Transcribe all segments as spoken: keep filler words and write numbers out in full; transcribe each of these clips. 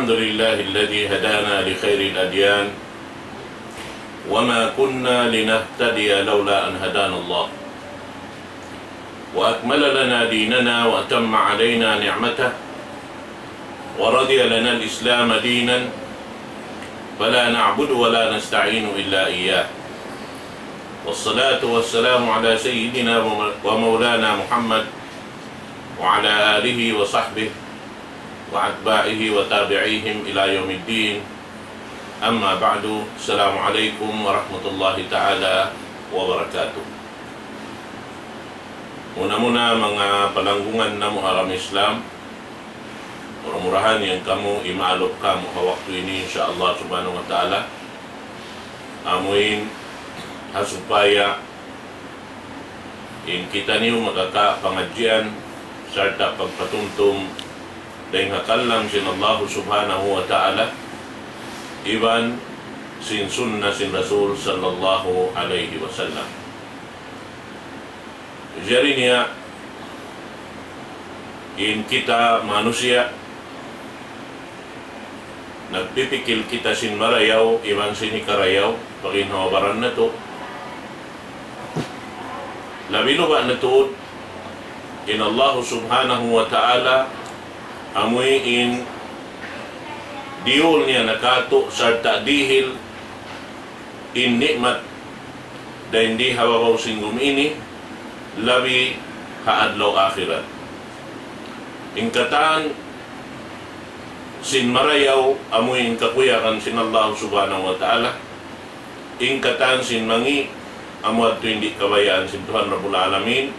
الحمد لله الذي هدانا لخير الأديان وما كنا لنهتدي لولا أن هدانا الله وأكمل لنا ديننا وأتم علينا نعمته ورضي لنا الإسلام دينا فلا نعبد ولا نستعين إلا إياه. والصلاة والسلام على سيدنا ومولانا محمد وعلى آله وصحبه وأتباعه وتابعيهم إلى يوم الدين. أما بعد، السلام عليكم ورحمة الله تعالى وبركاته. Muna-muna, manga palanggungan namu' ha agama Islam, mura-murahan yan kamu imaalup kamu ha waktu ini, insya Allah subhanahu wa ta'ala. Amuin ha supaya in kitaniyu makakapangadjian sarta' pagpatumtum dayn ha kalam sin Allah subhanahu wa ta'ala iban sin sunna sin Rasul sallallahu alayhi wasallam. Jari niya in kita manusiya', nagpipikil kita sin marayaw iban sin hikarayaw, pa ginhawa baran natu'. Labi luba' na tuud in Allah subhanahu wa ta'ala, amuin diyul niya na katu' sarta' dihil in ni'mat dayn di ha babaw sin gumi ini, labi ha adlaw akhirat. In katan sin marayaw, amuin kakuyagan sin Allah subhanahu wa ta'ala. In katan sin mangi', amu yadtu in di' kabayaan sin Tuhan Rabbul Alamin.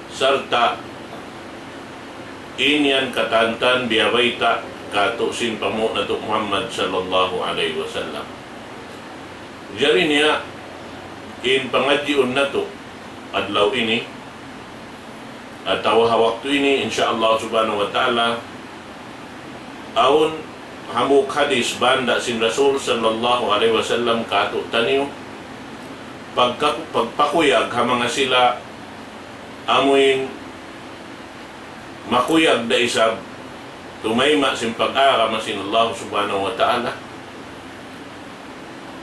Sarta' in yan katantan biyabayta' katu' sin panghu' natu' Muhammad sallallahu alayhi wasallam. Jari niya in pangadjiun natu' adlaw ini, atawa ha waktu ini, insya Allah subhanahu wa ta'ala, awn hambuuk hadis banda' sin Rasul sallallahu alayhi wasallam katu' taniyu, pagka-, pagpakuyag ha manga sila amuin makuyag da isab tumayma' sin pag-agama sin Allah subhanahu wa ta'ala,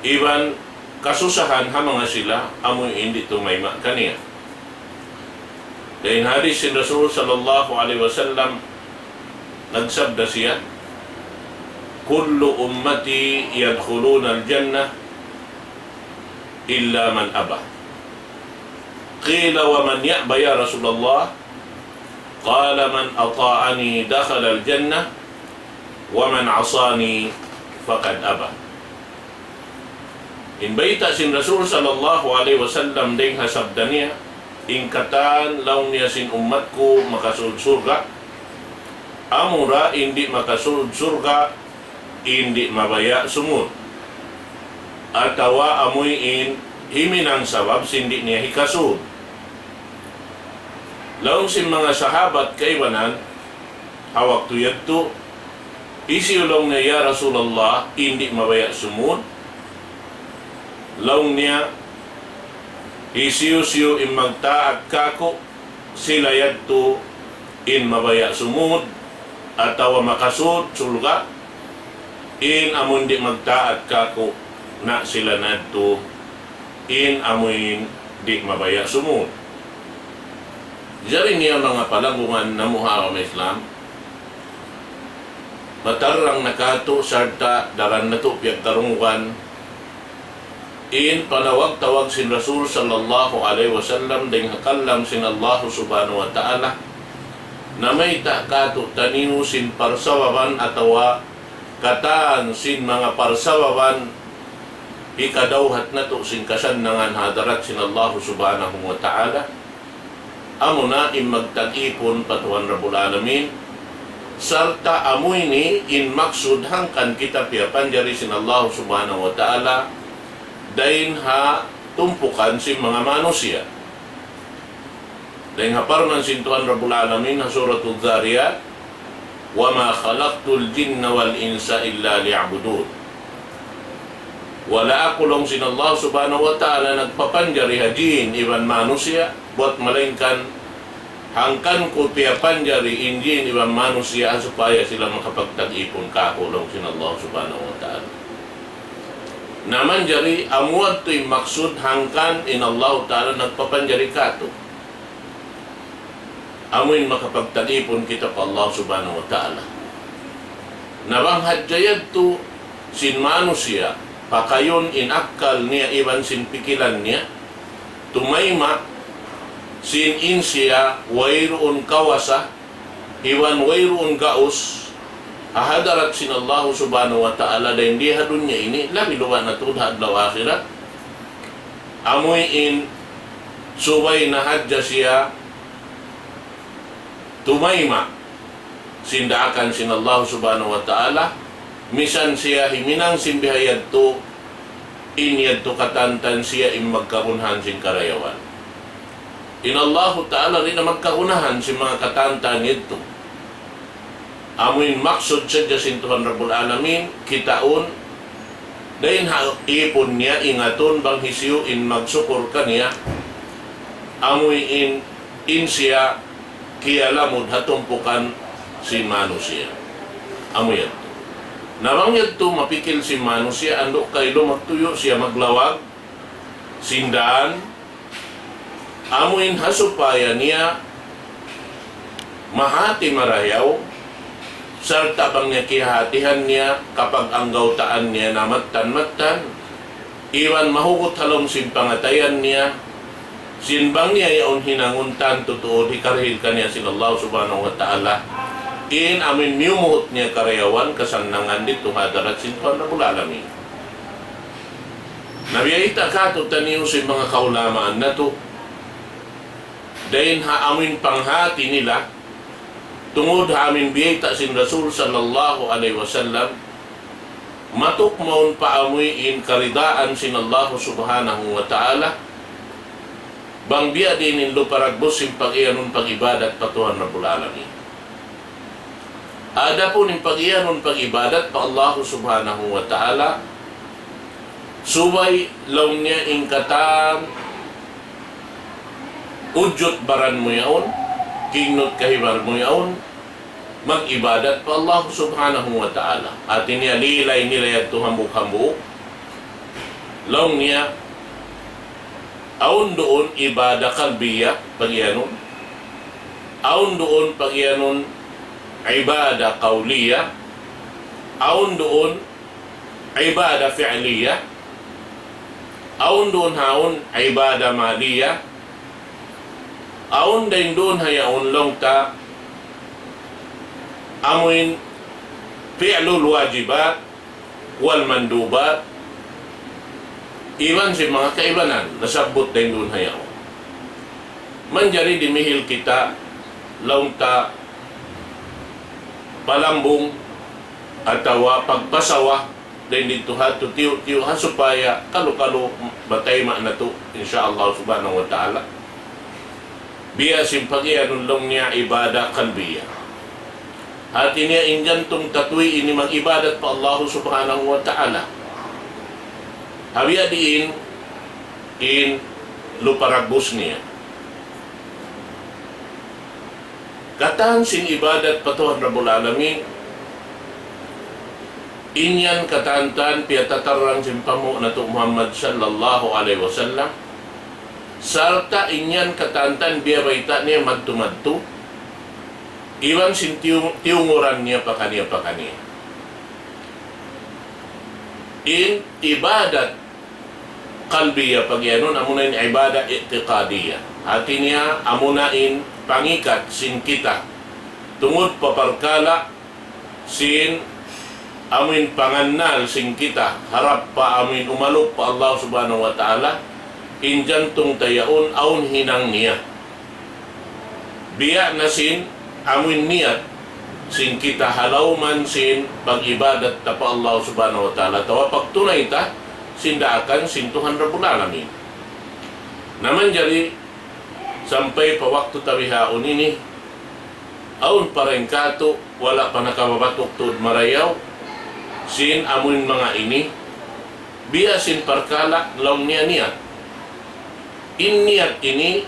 iban kasusahan ha manga sila amuin di' tumayma' kaniya. Dayn hadis sin Rasul sallallahu alayhi wasallam, nagsabda siya, كل أمتي يدخلون الجنة إلا من أبى. قيل ومن يأبى يا رسول الله؟ قال من أطاعني دخل الجنة ومن عصاني فقد أبى. In bayta' sin Rasul sallallahu alayhi wasallam dayn ha sabda niya, in katan laung niya sin ummat ku makasud surga', amura in di' makasud surga', in di' mabaya' sumud. Atawa amuin himinang sabab sin di' niya hikasud. Laung sin manga sahabat kaibanan, ha waktu yadtu, hisiyu laung niya, ya Rasulullah, in di' mabaya' sumud? Laung niya, hisiyu-siyu in magtaat kāku', sila yadtu in mabaya' sumud, atawa makasud surga', in amun di' magtaat kāku', na sila na yadtu in amuin di' mabaya' sumud. Jari niya manga palanggungan namu' ha agama Islam, matarrang na kātu' sarta' daran natu' piyagtarungugan in panawag-tawag sin Rasul sallallahu alayhi wasallam dayn ha kalam sin Allah subhanahu wa ta'ala, namayta' kātu'niyu sin parsababan atawa katan sin manga parsababan hikadawhat natu' sin kasannangan ha hadarat sin Allah subhanahu wa ta'ala. Amuna in magtag-ipun pa Tuhan Rabbul Alamin, sarta' amu ini in maksud hangkan kita piyapanjari sin Allah subhanahu wa ta'ala dayn ha tumpukan sin manga manusiya'. Dayn ha parman sin Tuhan Rabbul Alamin ha Suratul Dhariyat, وما خلقت الجن والإنس إلا ليعبدون. Wala' aku laung sin Allah subhanahu wa ta'ala nagpapanjari ha jin iban manusiya' buwat malaingkan Hangkan ku piyapanjari in jin iban manusiya' supaya sila makapagtag-ipun kāku' laung sin Allah Subhanahu wa Ta'ala. Na manjari amu yadtu in maksud hangkan in Allah Ta'ala nagpapanjari kātu'. Amuin makapagtag-ipun kita pa Allah Subhanahu wa Ta'ala. Na bang hadja yadtu sin manusiya', pakayun in akkal niya iban sin pikilan niya, tumayma' sin in siya wayruun kawasa, iban wayruun gaus, ha hadarat sin Allah Subhanahu wa Ta'ala, dayn di ha dunya ini, labi luba' na tuud ha adlaw akhirat. Amuin subay na hadja siya tumayma' sin daakan sin Allah Subhanahu wa Ta'ala, misan siya himinang sin bihayadtu, in yadtu katantan siya in magkagunahan sin karayawan. In Allahu Ta'ala di' na magkagunahan sin manga katantan yadtu. Amuin maksud sadja sin Tuhan Rabbul Alamin, kitaun, dayn ha ipun niya ingatun bang hisiyu in magsukur kaniya, amuin in siya kiyalamud ha tumpukan sin manusiya'. Amu yadtu. Na bang yadtu mapikil sin manusiya', andu' kailu magtuyu' siya maglawag sin dān, amuin ha supaya niya mahāti marayaw, sarta' bang niya kiyahātihan niya, kapag-anggawtaan niya na mattan-mattan, iban mahugut ha lawm sin pangatayan niya, sin bang niya yaun hinangun tantu tuud hikarihil kaniya sin Allah Subhanahu wa Ta'ala, in amuin miyumuhut niya karayawan kasannangan didtu ha hadarat sin Tuhan Rabbul Alamin. Na biyayta' kātu'niyu sin manga kaulamaan natu', dayn ha amuin panghāti nila, tungud ha amuin biyayta' sin Rasul sallallahu alayhi wasallam, matuk mawn pa amuin karidaan sin Allah Subhanahu wa Ta'ala, bang biya' diin in lupa dagbus sin pag-iyanun pag-ibadat pa Tuhan Rabbul Alamin. Adapun in pag-iyanun pag-ibadat pa Allah Subhanahu wa Ta'ala, subay laung niya in katan ujud baran mu yaun, kignut kahibar mu yaun, mag-ibadat pa Allah Subhanahu wa Ta'ala. Hāti niya lilay nila yadtu hambuuk-hambuuk. Laung niya, awn duun ibada qalbiya, pag-iyanun. Awn duun pag-iyanun ibada qawliya. Awn duun ibada fi'liya. Awn duun haun ibada maliya. Awn dayn duun ha yaun laung ta amuin fi'lul wajibat wal mandubat, iban sin manga kaibanan nasabbut dayn duun ha yaun. Manjari dimihil kita laung ta palambung atawa pagpasawa dayn didtu ha yadtu tiyu'-tiyu' ha supaya kalu-kalu matayma' natu', insya Allah Subhanahu wa Ta'ala. Biya' sin pag-iyanun laung niya ibada qalbiya. Hāti niya in jantung ta tuud ini mag-ibadat pa Allah Subhanahu wa Ta'ala. Ha biya' diin in lupa dagbus niya. Katan sin ibadat pa Tuhan Rabbul Alamin, in yan katantan piyatatarrang sin panghu' natu' Muhammad sallallahu alayhi wasallam, sarta' in yan katantan biyabayta' niya madtu-madtu, iban sin tiyung-, tiyunguran niya pakaniya-pakaniya. In ibadat qalbiya pag-iyanun, amuna in ibada i'tiqadiya. Hāti niya, amuna in pangikat sin kita. Tungud pa parkala' sin amuin pangannal sin kita, harap pa amuin umalup pa Allah Subhanahu wa Ta'ala, in jantung ta yaun awn hinang niya. Biya' na sin amuin niyat sin kita ha lawm sin pag-ibadat ta pa Allah Subhanahu wa Ta'ala, atawa pagtunay ta sin daakan sin Tuhan Rabbul Alamin. Na manjari sampay pa waktu ta bihaun ini, awn pa dayn kātu' wala' pa nakababatuk tuud marayaw sin amuin manga ini, biya' sin parkala' laung niya niyat. In niyat ini,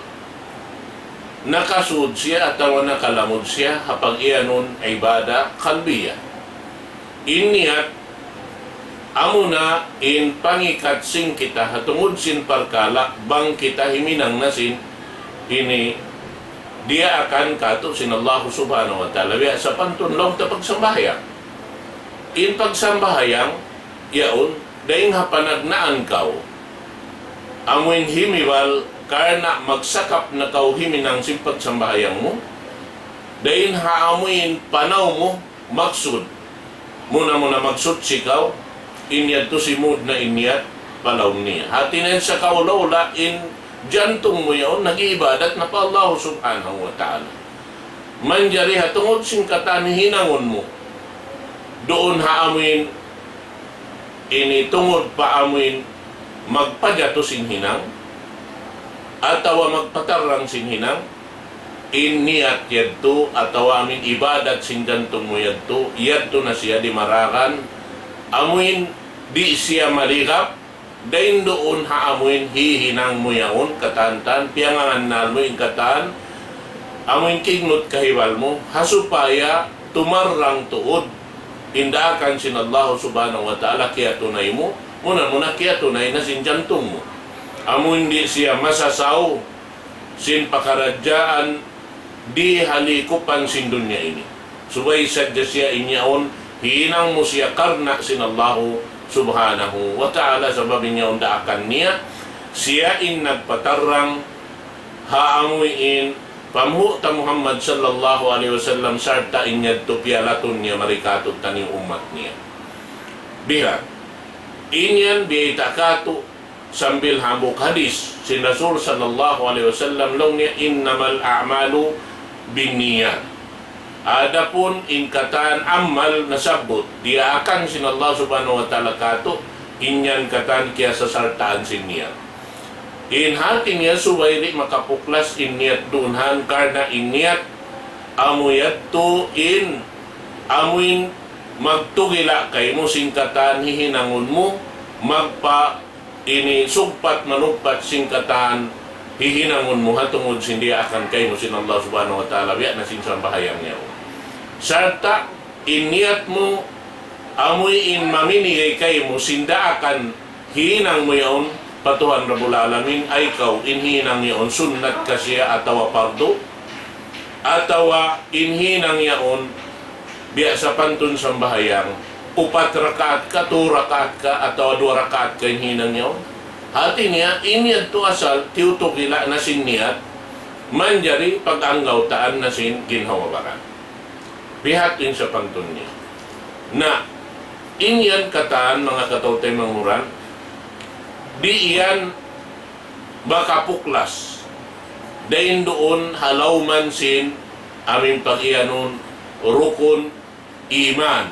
nakasud siya atawa nakalamud siya ha pag-iyanun ibadah qalbiyah. In niyat, amuna in pangikat sin kita ha tungud sin parkala' bang kita himinang na sin ini diyaakan katu' sin Allah Subhanahu wa Ta'ala. Biya' sapantun laung ta pagsambahayang. In pagsambahayang, yaun, dayn ha panagnaan kaw, amuin himibal, karna' magsakap na kaw himinang sin pagsambahayang mu, dayn ha amuin panaw mu, maksud. Muna-muna maksud sikaw, in yadtu simud na in niyat pa laum niya. Hati niya sa kaula-ula in jantung mu yaun nag-iibadat na pa Allah Subhanahu wa Ta'ala. Manjari ha tungud sin katan hinangun mu. Duun ha amuin ini tungud pa amuin magpajatu sin hinang, atawa magpatarrang sin hinang, in niyat yadtu, atawa amuin ibadat sin jantung mu yadtu, yadtu na siya dimaragan, amuin di' siya maligap, dayn duun ha amuin hihinang mu yaun, katan-katan, piyangangannal mu in katan, amuin kignut kahibal mu, ha supaya tumarrang tuud in daakan sin Allah Subhanahu wa Ta'ala kiyatunay mu, muna-muna kiyatunay na sin jantung mu. Amuin di' siya masasaw sin pakaradjaan di ha likupan sin dunya ini. Subay sadja siya in yaun, hinang mu siya karna' sin Allahu Subhanahu wa Ta'ala, sabab in yaun daakan niya, siya in nagpatarrang ha amuin panghu' ta Muhammad sallallahu alayhi wasallam, sarta' in yadtu piyalatun niya mari katu' taniyu ummat niya. Biha', in yan biyayta' katu' sambil hambuuk hadis sin Rasul sallallahu alayhi wasallam, laung niya, إنما الأعمال بالنيات. Adapun in katan amal nasabbut, diyaakan sin Allah Subhanahu wa Ta'ala katu', in yan katan kiyasasartaan sin niyat. In hati niya subay di' makapuklas in niyat duun han, karna' in niyat amu yadtu in amuin magtugila' kaymu sin katan hihinangun mu, magpa ini sugpat manugpat sin katan hihinangun mu ha tungud sin diyaakan kaymu sin Allah Subhanahu wa Ta'ala, biya' na sin sambahayang niya. Sarta' in niyat mu, amuin maminigay kaymu sin daakan hinang mu yaun pa Tuhan Rabbul Alamin, ay kaw in hinang yaun sunnat ka siya atawa pardu, atawa in hinang yaun biya' sapantun sambahayang, upat rakaat ka, tū rakaat ka, atawa duwa rakaat ka in hinang yaun. Hati niya, in yadtu asal tiyutugila' na sin niyat, manjari pag-anggawtaan na sin ginhawa-baran. Biha' in sapantun niya. Na, in yan katan, manga kataw-taymanghuran, di' yan makapuklas dayn duun ha lawm sin amuin pag-iyanun rukun iman.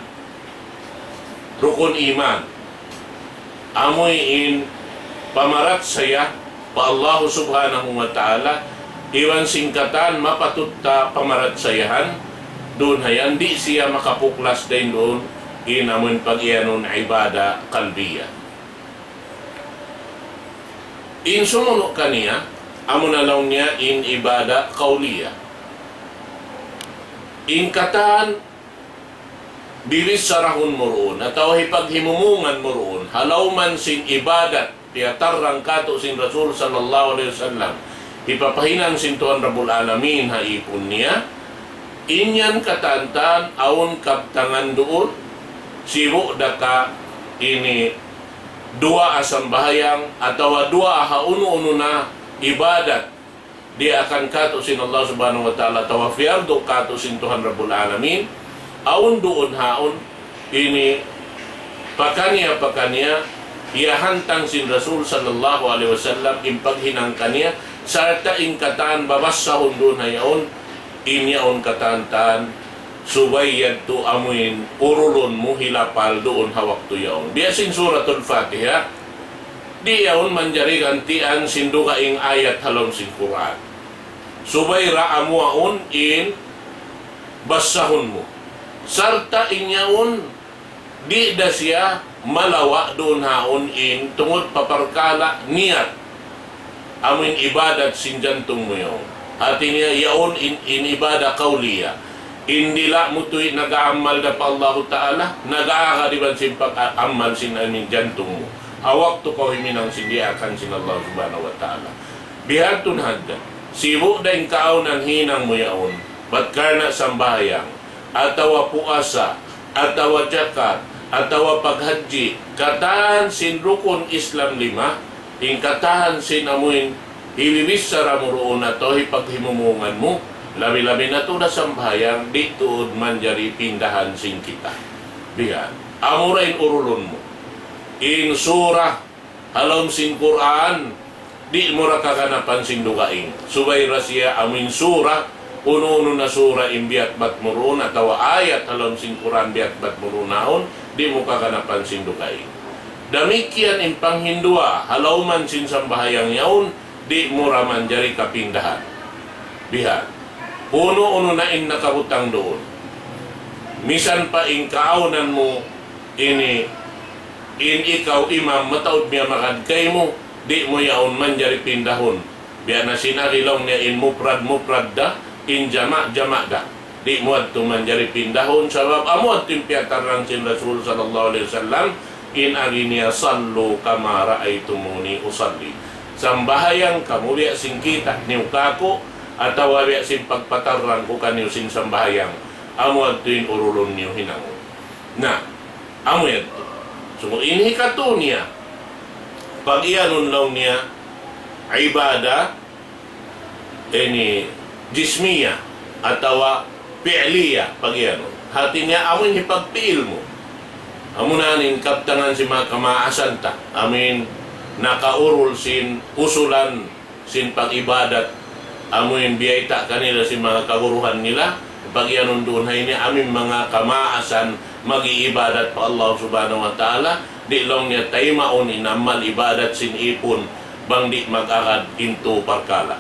Rukun iman. Amuin pamarachaya pa Allah Subhanahu wa Ta'ala, iban sin katan mapatut ta pamarachayahan, duun ha yan di' siya makapuklas dayn duun in amuin pag-iyanun ibadah qalbiyah. In sumunu' kaniya, amuna laung niya in ibadah qawliyah. In katan bibichara mu duun, atawa hipaghimumungan mu duun, ha lawm sin ibadat, piyatarrang katu' sin Rasul sallallahu alayhi wasallam, hipapahinang sin Tuhan Rabbul Alamin ha ipun niya, in yan katan-katan awn kabtangan duun, sibu' da ka ini duwaa sambahayang, atawa duwaa ha unu-unu na ibadat, diyaakan katu' sin Allah Subhanahu wa Ta'ala, atawa piyardu katu' sin Tuhan Rabbul Alamin, awn duun haun, ini pakaniya-pakaniya, iyahantang sin Rasul sallallahu alayhi wasallam, in paghinang kaniya, sarta' in katan babasahun duun ha yaun, in yaun katan-katan, subay yadtu amuin urulun mu hilapal duun ha waktu yaun. Biya' sin Suratul Fatiha, di' yaun manjari gantian sin dugaing ayat ha lawm sin Qur'an. Subay da amu yaun in basahun mu. Sarta' in yaun, di' da siya malawa' duun haun in tungud pa parkala' niyat. Amuin ibadat sin jantung mu yaun. Hati niya yaun in, in ibadah qawliya. In dila' mu tuud nag-aamal da pa Allahu Ta'ala, nag-aagad iban sin pag-amal sin amin jantung mu. Ha waktu kaw himinang sin diyaakan sin Allah Subhanahu wa Ta'ala. Biya' hādtu na hadja. Sibu' da in kaawnan hinang mu yaun. Bat karna' sambahayang, atawa puasa, atawa jakat, atawa paghajji, katan sin rukun Islam lima, in katan sin amuin hibibichara mu duun atawa hipaghimumungan mu, labi-labi na tuud da sambahayang, di' tuud manjari pindahan sin kita. Biya' hān. Amura in urulun mu. In surah ha lawm sin Qur'an, di' mu ra kaganapan sin dugaing. Subay ra siya amuin surah, unu-unu na surah in biyatbat mu duun, atawa ayat ha lawm sin Qur'an biyatbat mu duun, di' mu kaganapan sin dugaing. Damikkiyan in panghinduwaa, ha lawman sin sambahayang yaun, di' mu ra manjari kapindahan. Biya' hān. Unu-unu na in nakabutang duun. Misan pa in kaawnan mu ini, in ikaw imam mataud miyamagad kaymu, di' mu yaun manjari pindahun. Biya' na sin agi laung niya in mufrad, mufrad da, in jama', jama' da. Di' mu yadtu manjari pindahun, sabab amu yadtu in piyatarrang sin Rasul sallallahu alayhi wasallam, in agi niya, "صلوا كما رأيتموني أصلي." Sambahayang kamu biya' sin kita' niyu kāku', atawa biya' sin pagpatarrang ku kaniyu sin sambahayang. Amu yadtu in urulun niyu hinangun. Na, amu yadtu. So, in hikatu niya, pag-iyanun laung niya, ibadah, ini, jismiya, atawa fi'liya, pag-iyanun. Hati niya, amuin hipagpi'il mu. Amu na in kabtangan sin manga kamaasan ta. Amuin nakaurul sin usulan sin pag-ibadat, amuin biyayta' kanila sin manga kaguruhan nila, pag-iyanun duun ha ini, amuin manga kamaasan mag-iibadat pa Allah Subhanahu wa Ta'ala, di' laung niya taymaun in amal ibadat sin ipun, bang di' mag-agad in tū parkala'.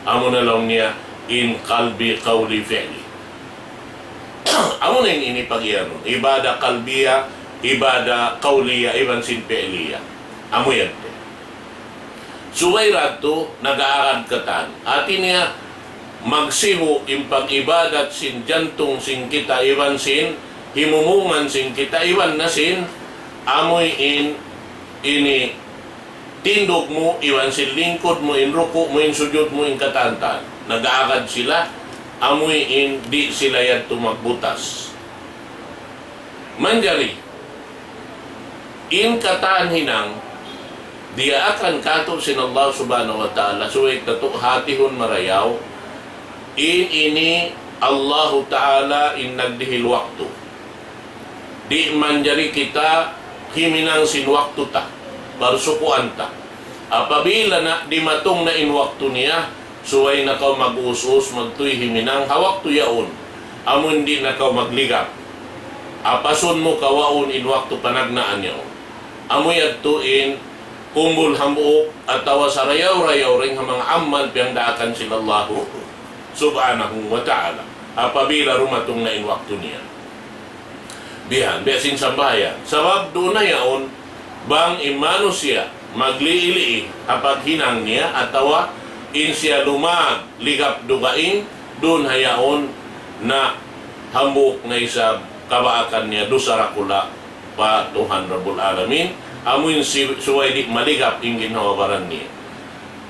Amu na laung niya in qalbi, qawli, fi'li. Amu na in ini pag-iyanun. Ibadah qalbiya, ibadah qawliya, iban sin fi'liya. Amu yan te. Subay ra yadtu nag-aagad katan. Hati niya, magsibu' in pag-ibadat sin jantung sin kita iban sin himumungan sin kita iban na sin amuin ini tindug mu, iban sin lingkud mu, in ruku' mu, in sujud mu, in katan-katan. Nag-aagad sila, amuin di' sila yadtu magbutas. Manjari, in katan hinang, diyaakan kātu' sin Allah Subhanahu wa Ta'ala, subay kātu' hatihun marayaw, in ini Allahu Ta'ala in nagdihil waktu. Di' manjari kita himinang sin waktu ta, parsukuan ta. Apabila na dimatung na in waktu niya, subay na kaw mag-us-us, magtuy himinang ha waktu yaun. Amun di' na kaw magligap. Apasun mu kawaun in waktu panagnaan yaun. Amu yadtu in umbul hambuuk atawa sarayaw-rayaw dayn ha manga amal piyangdaakan sin Allahu Subhanahu wa Ta'ala. Apabila dumatung na in waktu niya. Biya' hān, biya' sin sambahayang. Sabab duun na yaun, bang in manusiya' maglii-lii ha paghinang niya atawa in siya lumag ligap dugaing, duun ha yaun na hambuuk na isab kabaakan niya dusa dakula' pa Tuhan Rabbul Alamin, amuin si-, subay di' maligap in ginhawa-baran niya.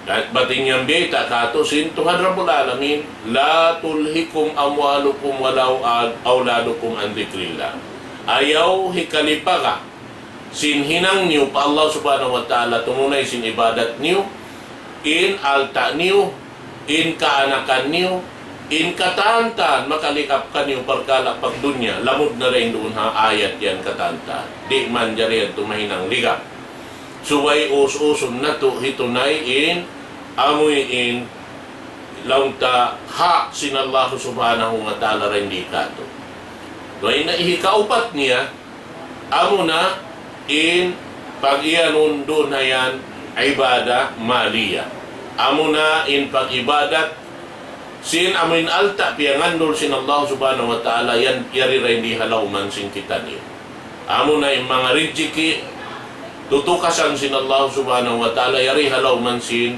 Bat in yan biyayta' kātu' sin Tuhan Rabbul Alamin, "لا تلهكم أموالكم ولا أولادكم عن ذكر الله." Ayaw hikalipaga sin hinang niyu pa Allah Subhanahu wa Ta'ala, tumunay sin ibadat niyu, in alta' niyu, in kaanakan niyu, in katan-katan makaligap kaniyu parkala' pagdunya, lamud na dayn duun ha ayat yan katan-katan. Di' manjari yadtu mahinang ligap. Subay us-usun natu' hitunay in, amuin, laung ta hak sin Allah Subhanahu wa Ta'ala dayn di kātu'. Wa in hikaupat niya, amuna in pag-iyanun duun ha yan ibadah maliya. Amuna in pag-ibadat sin amuin alta' piyangandul sin Allah Subhanahu wa Ta'ala yan yari dayn di ha lawman sin kitaniyu. Amuna in manga rijiki' tutukasan sin Allah Subhanahu wa Ta'ala yari ha lawman sin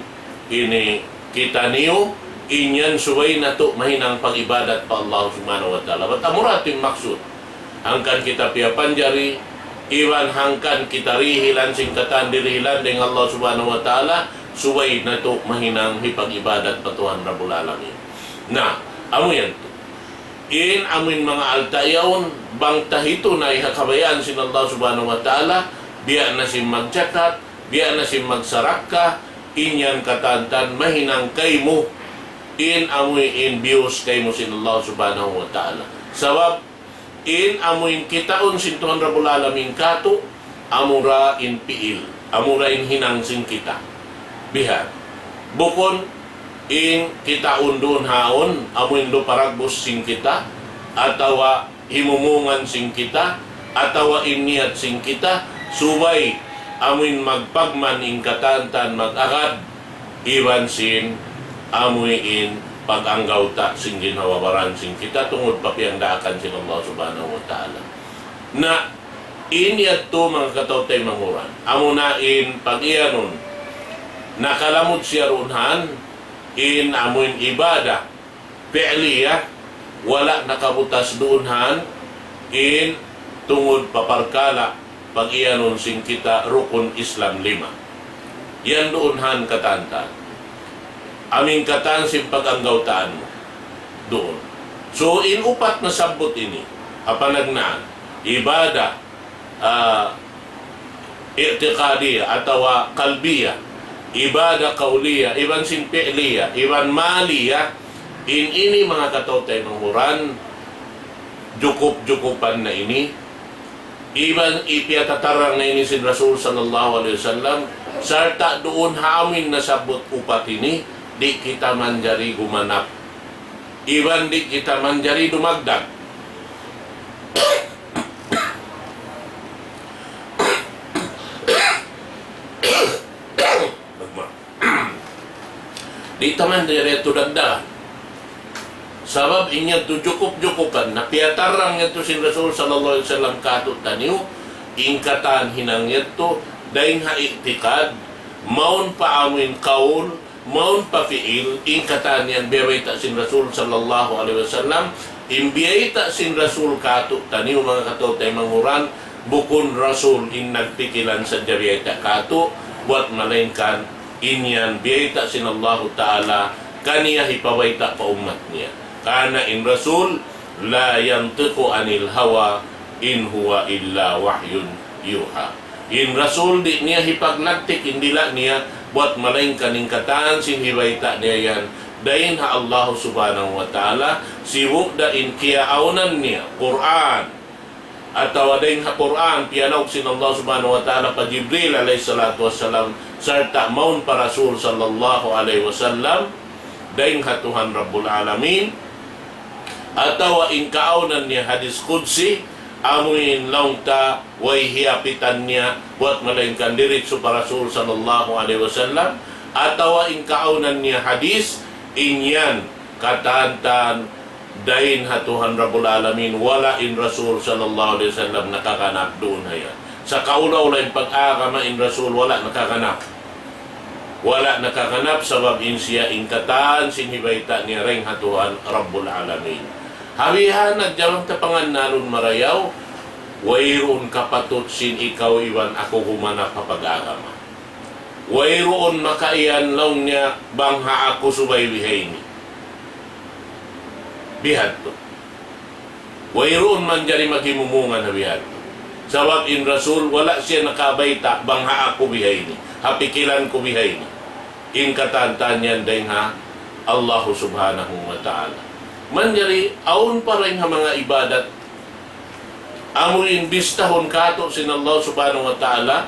ini kitaniyu, In yan subay natu' mahinang pag-ibadat pa Allah Subhanahu wa Ta'ala. Bat amura in maksud. Hangkan kita piyapanjari, iban hangkan kita dihilan sin katan dihilan dayn Allah Subhanahu wa Ta'ala, subay natu' mahinang hipag-ibadat pa Tuhan Rabbul Alamin. Na, amu yan tu. In amuin manga alta' yaun, bang tahitu na ha kabayaan sin Allah Subhanahu wa Ta'ala, biya' na sin magjakat, biya' na sin magsarakka, in yan katantan mahinang kaymu, in amuin biyus kaymu sin Allah Subhanahu wa Ta'ala. Sabab, in amuin kitaun sin Tuhan Rabbul Alamin katu', amura in pi'il, amura in hinang sin kita. Bihan. Bukun in kitaun duun haun, amuin lupa ragbus sin kita, atawa himumungan sin kita, atawa in niyat sin kita, subay amuin magpagman in katantan mag-agad, iban sin amuin pag-anggawta' sin ginhawa-baran sin kita tungud pa piyangdaakan sin Allah Subhanahu wa Ta'ala. Na, in yadtu manga kataw-taymanghuran. Amuna in pag-iyanun. Nakalamud siya duun han, in amuin ibadah, fi'liyah, wala' nakabutas duun han, in tungud pa parkala', pag-iyanun sin kita rukun Islam lima. Yan duun han katantan. Amuin katan sin pag-anggawtaan mu. Duun. So, in upat nasabbut ini, ha panagnaan, ibadah, ah, i'tiqadiyah atawa qalbiyah, ibadah qawliyah, iban sin fi'liyah, iban maliyah, in ini manga kataw-taymanghuran, jukup-jukupan na ini, iban ipiyatatarang na ini sin Rasul sallallahu alayhi wasallam, sarta' duun ha amuin nasabbut upat ini, di' kita manjari gumanap. Iban di' kita manjari dumagdag. Di' ta manjari yadtu dagdagan. Sabab in yadtu jukup-jukupan, na piyatarang yadtu sin Rasul sallallahu alayhi wasallam katu'taniyu, in katan hinang yadtu, dayn ha i'tiqad, mawn pa amuin qawl, mawn pa fi'il, in katan yan biyabayta' sin Rasul sallallahu alayhi wasallam, in biyayta' sin Rasul katu'taniyu manga kataw-taymanghuran, bukun Rasul in nagpikilan sadja biyayta' katu', buwat malaingkan in yan biyayta' sin Allahu Ta'ala, kaniya hipabayta' pa ummat niya. Karna' in Rasul, لا ينطق عن الهوى إن هو إلا وحي يوحى. In Rasul di' niya hipaglagtik in dila' niya, buwat malaingkan in katan sin hibayta' niya yan, dayn ha Allah Subhanahu wa Ta'ala, sibu' da in kiyaawnan niya, Qur'an, atawa dayn ha Qur'an, piyanaug sin Allah Subhanahu wa Ta'ala pa Jibril alayhi salatu wassalam, sarta' mawn pa Rasul sallallahu alayhi wasallam, dayn ha Tuhan Rabbul Alamin, atawa in kaawnan niya hadis Qudsi, amuin laung ta way hiyapitan niya, buwat malaingkan diritsu pa Rasul sallallahu alayhi wasallam, atawa in kaawnan niya hadis, in yan, katantan, dayn ha Tuhan Rabbul Alamin, wala' in Rasul sallallahu alayhi wasallam nakaganap duun ha yan. Sa' kaula-ula in pag-agama in Rasul wala' nakaganap. Wala' nakaganap sabab in siya in katan sin hibayta' niya dayn ha Tuhan Rabbul Alamin. Ha bihan na jawab ta pangannalun marayaw, wayruun kapatut sin ikaw iban aku gumanap ha pag-agama. Wayruun makaiyan laung niya bang ha aku subay bihayni. Bihadtu. Wayruun manjari maghimumungan ha bihadtu. Sabab in Rasul, wala' siya nakabayta' bang ha aku bihayni, ha pikilan ku bihayni. In katantan yan dayn ha Allahu Subhanahu wa Ta'ala. Manjari, awn pa dayn ha manga ibadat, amuin bistahun katu' sin Allah Subhanahu wa Ta'ala,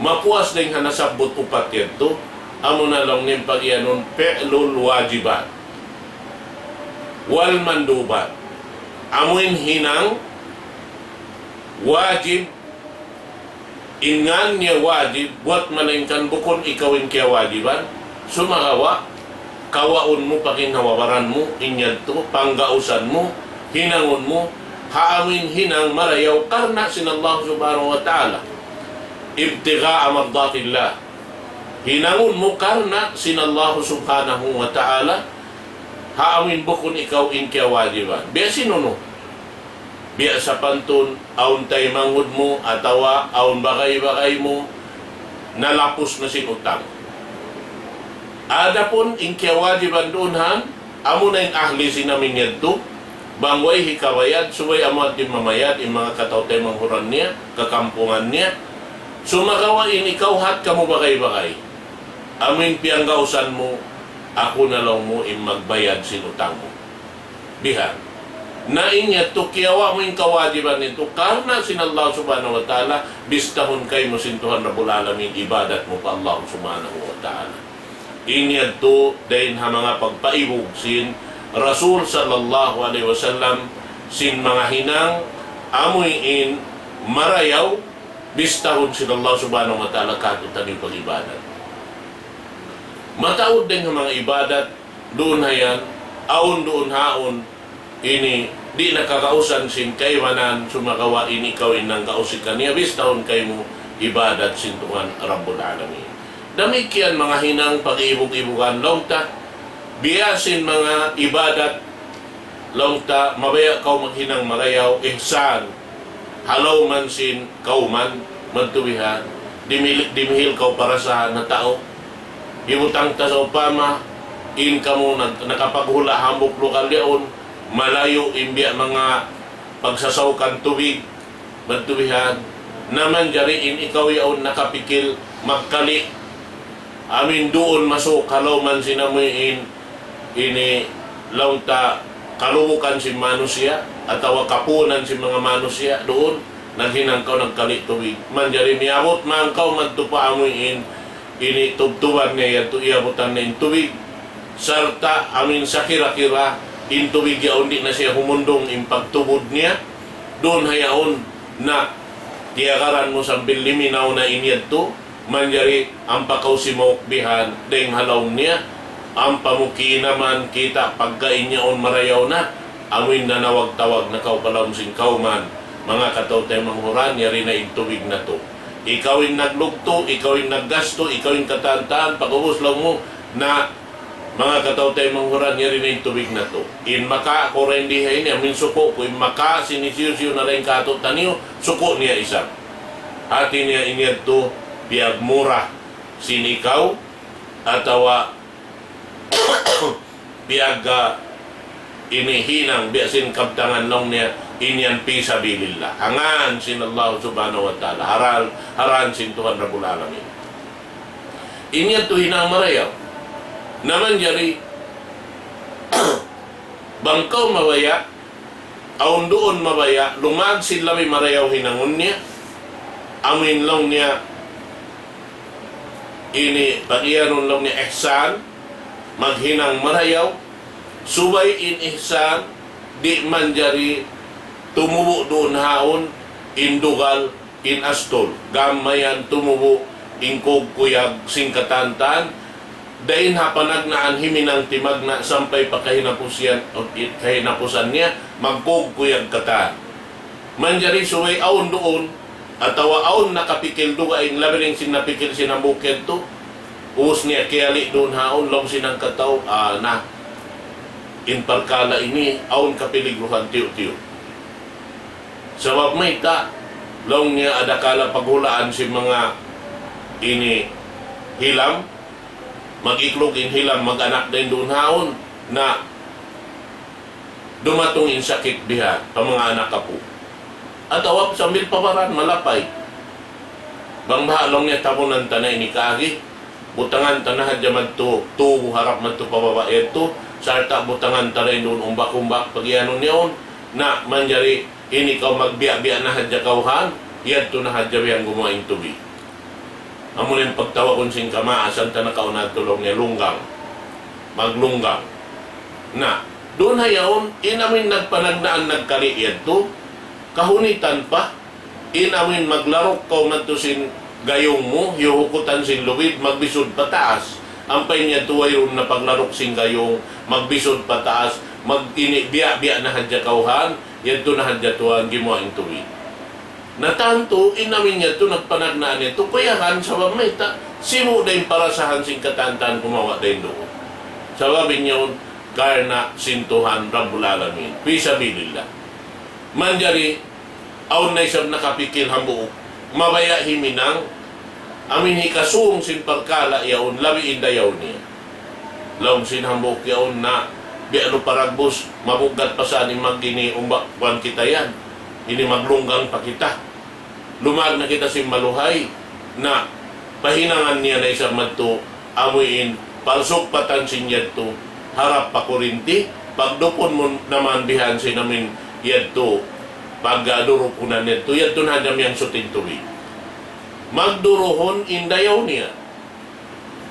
mapuas dayn ha nasabbut upat yadtu, amuna laung niya in pag-iyanun fi'lul wajibat wal mandubat. Amuin hinang wajib, in ngan niya wajib, buwat malaingkan bukun ikaw in kiyawajiban, sumagawa', kawaun mu pa ginhawa-baran mu, in yadtu, panggausan mu, hinangun mu, ha amuin hinang marayaw karna' sin Allah Subhanahu wa Ta'ala. ابتغاء مرضات الله. Hinangun mu karna' sin Allah Subhanahu wa Ta'ala, Ha amuin bukun ikaw in kiyawajiban. Biya' sin unu? Biya' sapantun, awn taymanghud mu, atawa awn bagay-bagay mu, nalapus na sin utang. Adapun in kiyawajiban duun han, amuna in ahli sin amuin yadtu, bang way hikabayad, subay amu in mamayad, in manga kataw-taymanghuran niya, kakampungan niya. Sumagawa' in ikaw hat kamu bagay-bagay. Amuin piyanggausan mu, aku na laung mu in magbayad sin utang mu. Bihan. Na in yadtu kiyawa' mu in kawajiban yadtu, karna' sin Allah Subhanahu wa Ta'ala, bistahun kaymu sin Tuhan Rabbul Alamin, ibadat mu pa Allah Subhanahu wa Ta'ala. In yadtu, dayn ha manga pagpaibug sin Rasul sallallahu alayhi wasallam, sin manga hinang, amuin marayaw, bistahun sin Allah Subhanahu wa Ta'ala kātu'niyu pag-ibadat. Mataud dayn ha manga ibadat, duun ha yan, awn duun haun, ini, di' na kagausan sin kaibanan, sumagawa' in ikaw in nanggausi kaniya, bistahun kaymu ibadat sin Tuhan Rabbul Alamin. Damikkiyan manga hinang pag-iibug-ibugan laung ta, biya' sin manga ibadat laung ta, mabaya' kaw maghinang marayaw, ihsan, ha lawm sin kawman, madtu bihan, dimihil, dimihil kaw parasahan ha tau. Hibutang ta sawpama, in kamu nag-, nakapaghula' hambuuk lugal yaun, malayu' in biya' manga pagsasawkan tubig, madtu bihan. Na manjari in ikaw yaun nakapikil magkali', amuin duun masuuk ha lawm sin amuin ini laung ta kalubukan sin manusiya', atawa kapuunan sin manga manusiya' duun, naghinang kaw nagkali' tubig. Manjari miyabut man kaw madtu pa amuin ini tubtuban niya yadtu, iyabutan niya in tubig. Sarta' amuin sakira-kira in tubig yaun di' na siya humundung in pagtubud niya. Duun ha yaun na tiyagaran mu sambil liminaw na in yadtu, manjari ampa kaw simauk bihan, dayng ha lawm niya, ampa mu kiinaman kita' pagkain yaun marayaw na, amuin nanawag-tawag na kaw pa lawm sin kawman, manga kataw-taymanghuran, yari na in tubig natu'. Ikaw in naglugtu', ikaw in naggastu, ikaw in katan-katan, pag'ubus laung mu, na manga kataw-taymanghuran, yari na in tubig natu'. In makawa' ku dayn di ha ini, amuin suku' ku, in makawa' sin hisiyu-siyu na dayn kātu'niyu, suku' niya isab. Hāti niya in yadtu, piyagmura sin ikaw, atawa piyag, ah, ini hinang biya' sin kabtangan laung niya, in yan fi sabilillah. Ha ngan sin Allah Subhanahu wa Ta'ala, ha ran, ha ran sin Tuhan Rabbul Alamin. In yadtu hinang marayaw. Na manjari, bang kaw mabaya', awn duun mabaya', lumag sin labi marayaw hinangun niya, amuin laung niya, ini, pag-iyanun laung niya ihsan, maghinang marayaw, subay in ihsan, di' manjari tumubu' duun haun, in dugal, in astul, gam mayan tumubu' in kugkuyag sin katan-katan, dayn ha panagnaan himinang timagna' sampay pa kahinapusan, kahinapusan niya, magkugkuyag katan. Manjari subay awn duun, atawa awn nakapikil dugaing labi dayn sin napikil sin hambuuk yadtu, ubus niya kiyali' duun haun, laung sin hangkatau, ah, na, in parkala' ini, awn kapiligruhan tiyu'-tiyu'. Sabab mayta', laung niya adakala paghulaan sin manga ini hilam, mag-iklug in hilam, mag-anak dayn duun haun, na dumatung in sakit biha' pa manga anak apu'. Atawa sambil pa baran, malapay. Bang baha' laung niya tabunan ta na ini kaagi, butangan ta na hadja madtu, tubu harap madtu pa baba' yadtu, sarta' butangan ta dayn duun umbak-umbak, pag-iyanun niya yaun, na manjari ini kaw magbiya'-biya' na hadja kaw han, yadtu na hadja biya' gumuwa' in tubig. Amu na in pagtawagun sin kamaasan ta nakauna tuud laung niya lunggang. Maglunggang. Na, duun ha yaun, in amuin nagpanagnaan nagkali' yadtu, kahunitan pa, in amuin maglaruk kaw madtu sin gayung mu, hiyuhukutan sin lubid, magbisud pataas. Ampa in yadtu wayruun na paglaruk sin gayung, magbisud pataas, mag-ini biya'-biya' na hadja kaw han, yadtu na hadja tuwan gimuwa' in tubig. Na tantu, in amuin yadtu nagpanagnaan yadtu, kuyagan sabab mayta', sibu' da in parasahan sin katan-katan kumawa' dayn duun. Sabab in yaun, karna' sin Tuhan Rabbul Alamin. Fi sabilillah. Manjari, awn na isab nakapikil hambuuk, mabaya' himinang, amin hikasung sin parkala' yaun, labi in dayaw niya. Laung sin hambuuk yaun na, biya' lu paragbus, mabugat pa sa ini mag ini umba, kuwan kita yan. Ini maglunggang pa kita. Lumag na kita sin maluhay, na pahinangan niya na isab madtu, amuin parsugpatan sin yadtu, harap pa kurinti, pagdupun mu naman bihan sin amin yadtu, pagdurukunan yadtu, yadtu na hadja miyangsut in tubig. Magduruhun in dayaw niya.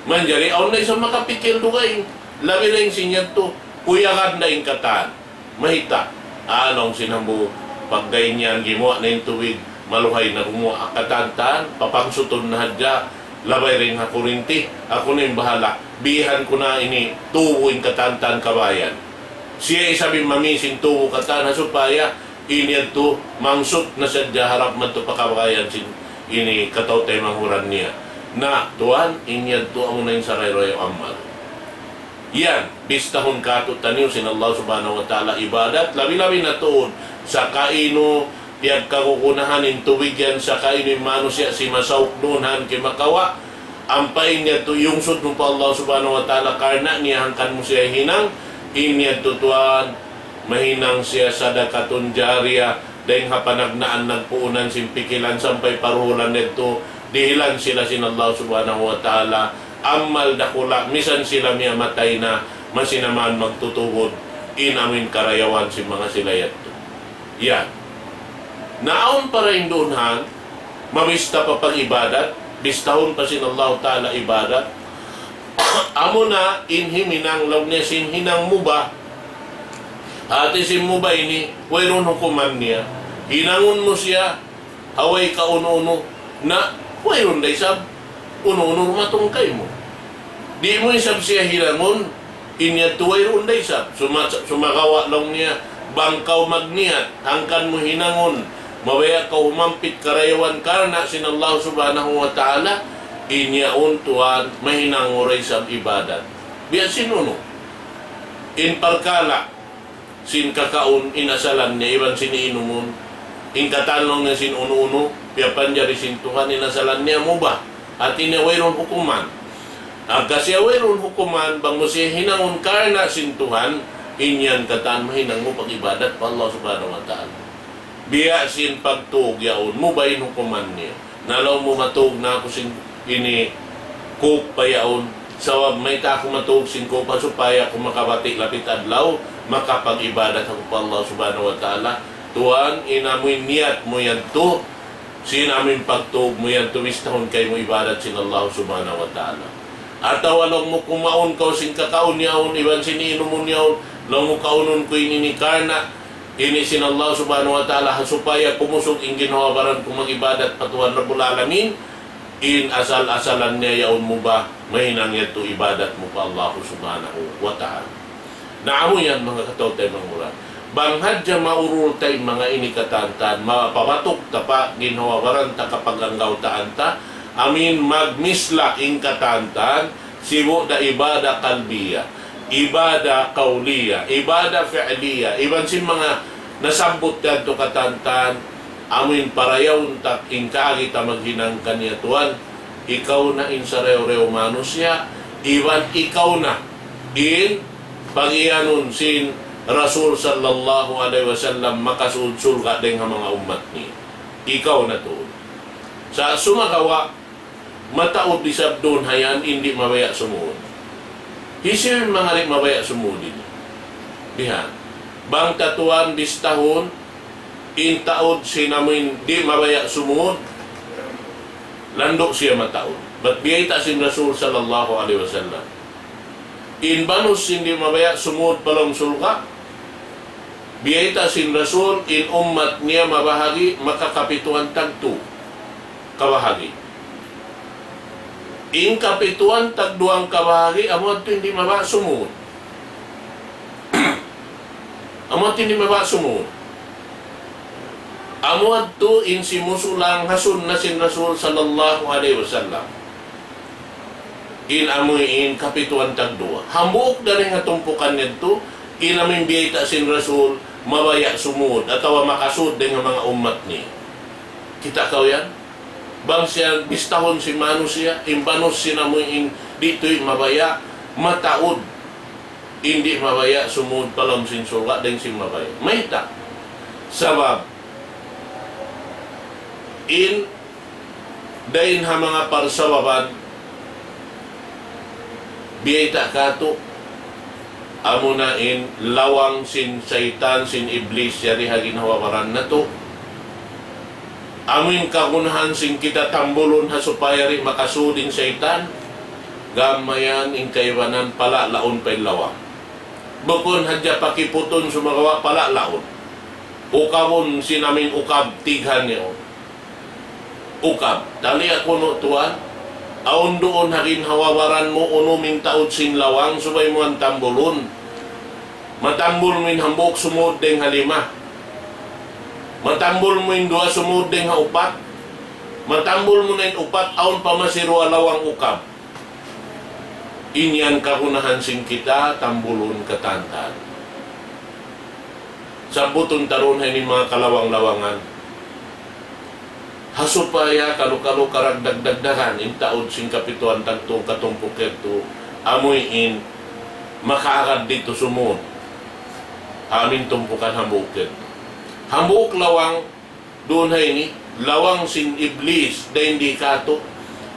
Manjari awn na isab makapikil dugaing. Labi daing sin yadtu. Kuyagan da in katan. Mayta'. Ah, laung sin hambuuk, pagdaing yan gimuwa' na in tubig, maluhay na gumuwa' ha katan-katan, papangsutun na hadja, labay daing ha kurinti, aku na in bahala'. Bihan ku na ini, tubu in katan-katan kabayan. Siya isab in mami sin tubu katan ha supaya in yadtu mangsut na sadja harap madtu pa kabayan sin ini kataw-taymanghuran niya. Na, tuwan, in yadtu amuna in sarayaw-rayaw amal. Yan, bistahun kātu'niyu sin Allah Subhanahu wa Ta'ala ibadat, labi-labi na tuud, sa kainu piyagkagunahan in tubig yan, sa kainu in manusiya' simasauk duun han kimakawa', ampa in yadtu iyungsud mu pa Allah Subhanahu wa Ta'ala, karna' niya hangkan mu siya hinang, in yadtu tuwan, mahinang siya sadaqatun jariyah, daing ha panagnaan nagpuunan sin pikilan sampay pa duhulan yadtu, dihilan sila sin Allah Subhanahu wa Ta'ala, amal dakula', misan sila miyamatay na, masi na man magtutubud, in amin karayawan sin manga sila yadtu. Yan. Na awn pa daing duun han, mabista pa pag-ibadat, bistahun pa sin Allah Ta'ala ibadat, amuna in himinang laung niya sin hinang mubah. Hati sin mubah ini, wayruun hukuman niya. Hinangun mu siya, ha way kaunu-unu, na wayruun da isab unu-unu dumatung kaymu. Di' mu isab siya hinangun, in yadtu wayruun da isab. Suma-, sumagawa' laung niya, bang kaw magniyat, hangkan mu hinangun, mabaya' kaw humampit karayawan karna' sin Allah Subhanahu wa Ta'ala, in yaun tuwan, mahinang mu da isab ibadat. Biya' sin unu? In parkala', sin kakaun in asalan niya, iban sin iinumun. In katan laung niya sin unu-unu, piyapanjari sin Tuhan in asalan niya mubah. Hati niya wayruun hukuman. Hangkan siya wayruun hukuman, bang mu siya hinangun karna' sin Tuhan, in yan katan mahinang mu pag-ibadat pa Allah Subhanahu wa Ta'ala. Biya' sin pagtug yaun, mubah in hukuman niya. Na laung mu matug na aku sin ini kuk pa yaun. Sabab mayta' aku matug sin kuk pa supaya aku makabati' lapit adlaw, makapag-ibadat aku pa Allah Subhanahu wa Ta'ala. Tuwan, in amuin niyat mu yadtu, sin amuin pagtug mu yadtu, bistahun kaymu ibadat sin Allah Subhanahu wa Ta'ala. Atawa laung mu kumaun kaw sin kakaun yaun, iban sin iinumun yaun, laung mu kaunun ku ini karna' ini sin Allah Subhanahu wa Ta'ala, ha supaya kumusug in ginhawa-baran ku mag-ibadat pa Tuhan Rabbul Alamin, in asal-asalan niya yaun mubah, mahinang yadtu ibadat mu pa Allah Subhanahu wa Ta'ala. Na amu yan, manga kataw-taymanghuran. Bang hadja maurul ta in manga ini katan-katan, mapabatuk ta pa ginhawa-baran ta, kapaggawtaan ta, amuin magmisla' in katan-katan, sibu' da ibadah qalbiyah, ibadah qawliyah, ibadah fi'liyah, iban sin manga nasabbut yadtu katan-katan, amuin parayawun ta in kaagi ta maghinang kaniya Tuhan, ikaw na in sarayaw-rayaw manusiya', iban ikaw na in pag-iyanun sin Rasul sallallahu alayhi wasallam makasud surga' dayn ha manga ummat niya. Ikaw na tuud. Sa' sumagawa', mataud isab duun ha yan in di' mabaya' sumud. Hisiyu in manga di' mabaya' sumud ini? Bihan. Bang ta tuwan bistahun, in taud sin amuin di' mabaya' sumud, landu' siya mataud. Bat biyayta' sin Rasul sallallahu alayhi wasallam. In banus sin di' mabaya' sumud pa lawm surga', biyayta' sin Rasul, in ummat niya mabahagi' makakapituan tagtu kabahagi'. In kapituan tagduwang kabahagi', amu yadtu in di' mabaya' sumud. Amu yadtu in di' mabaya' sumud. Amu yadtu in simusulang ha sunna sin Rasul sallallahu alayhi wasallam. In amuin kapituan tagduwa. Hambuuk dayn ha tumpukan yadtu, in amuin biyayta' sin Rasul, mabaya' sumud, atawa makasud dayn ha manga ummat niya. Kita' kaw yan? Bang siya bistahun sin manusiya', in banus sin amuin di' tuud mabaya', mataud. In di' mabaya' sumud pa lawm sin surga' dayn sin mabaya'. Mayta'? Sabab, in dayn ha manga parsababan, biyayta' katu', amuna in lawang sin saytan, sin iblis, yari ha ginhawa-baran natu'. Amuin kagunahan sin kita tambulun ha supaya di' makasud in saytan, gam mayan in kaibanan palalaun pa in lawang. Bukun hadja pakiputun sumagawa' palalaun. Ukabun sin amuin ukab tighan niya. Ukab. Tali' aku nu tuwan. Awn duun ha ginhawa-baran mu unu in taud sin lawang subay mu yan tambulun. Matambul mu in hambuuk sumud dayn ha lima. Matambul mu in duwa sumud dayn ha upat. Matambul mu na in upat, awn pa masi duwa lawang ukab. In yan kagunahan sin kita tambulun katan-katan. Sabbutun ta duun ha ini manga kalawang-lawangan. Ha supaya kalu-kalu karagdag-dagdagan in taud sin kapituan tagtu katumpuk yadtu, amuin makaagad didtu sumud. Amuin tumpukan hambuuk yadtu. Hambuuk lawang duun ha ini, lawang sin iblis, dayn di katu',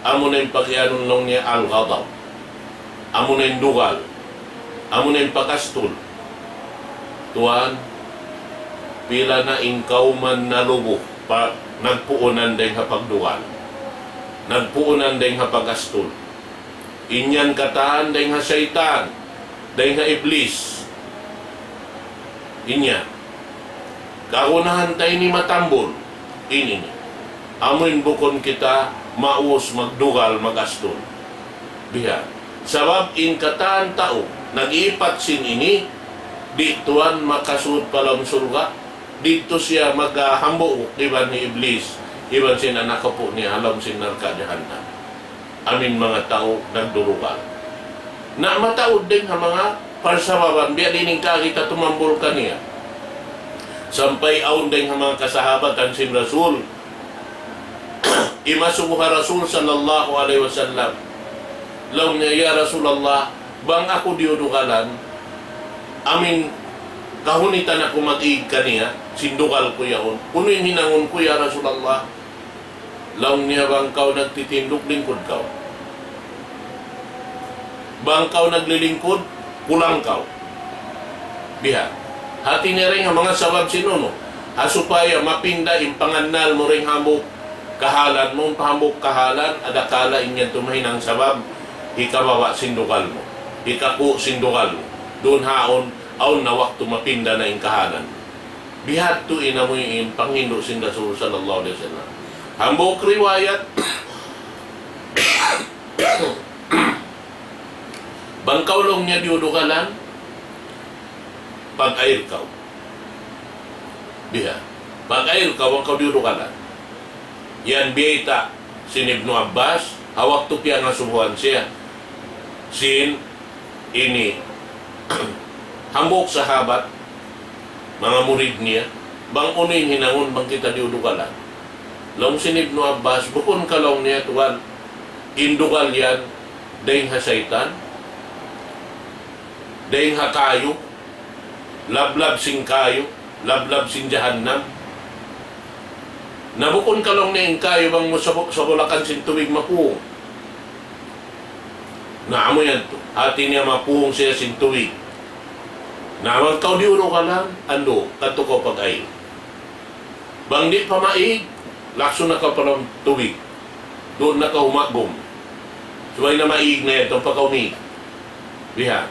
amuna in pagiyanun laung niya al-ghadab. Amuna in dugal. Amuna in pag-astul. Tuwan, pila na in kawman nalubu, pa, nagpuunan dayn ha pagdugal. Nagpuunan dayn ha pag-astul. In yan katan dayn ha saytan, dayn ha iblis. In yan. Kagunahan ta ini matambul. Ini, ini. Amuin bukun kita maus magdugal, mag-astul. Biha'. Sabab in katan tau, nag-iipat sin ini, di' tuwan makasud pa lawm surga', didtu siya maghambuuk iban hi iblis, iban sin anak apu' niya ha lawm sin narka' jahannam. Amuin manga tau nagdurugal. Na mataud dayn ha manga parsababan, biya' diin in kaagi ta tumambul kaniya. Sampay awn dayn ha manga kasahabatan sin Rasul, imasubu ha Rasul sallallahu alayhi wasallam. Laung niya, "Ya Rasulullah, bang aku diyudugalan, amuin kahunitan aku mag-ig kaniya, sin dugal ku yaun. Unu in hinangun ku, ya Rasulullah?" Laung niya, "Bang kaw nagtitindug, lingkud kaw. Bang kaw naglilingkud, pulang kaw." Biha'. Hati niya dayn ha manga sabab sin unu. Ha supaya mapinda in pangannal mu dayn ha hambuuk kahalan mu, pa hambuuk kahalan, adakala in yan tuud mahinang sabab, hikababa' sin dugal mu. Hikaku' sin dugal mu. Duun ha awn, awn na waktu mapinda na in kahalan. Bihadtu in amuin panghindu' sin Rasul sallallahu alayhi wasallam. Hambuuk riwayat, bang kaw laung niya diyudugalan, pag-air kaw. Biha'. Pag-air kaw, bang kaw diyudugalan. Yan biyayta' sin Ibnu Abbas, ha waktu piyangasubuhan siya sin ini, hambuuk sahabat, manga murid niya, bang unu in hinangun bang kita diyudugalan. Laung sin Ibnu Abbas, bukun ka laung niya tuwan, in dugal yan, dayn ha saytan, dayn ha kayu, lablab sin kayu, lablab sin jahannam. Na bukun ka laung niya in kayu bang mu sabu-, sabulakan sin tubig mapung. Na amu yan tu. Hati niya mapung siya sin tubig. Na bang kaw diyudugalan, andu', kadtu kaw pag-air. Bang di' pa maig, laksu na kaw pa lawm tubig. Duun na kaw humagum. Subay na maig na yadtu, ampa kaw miig. Biha'.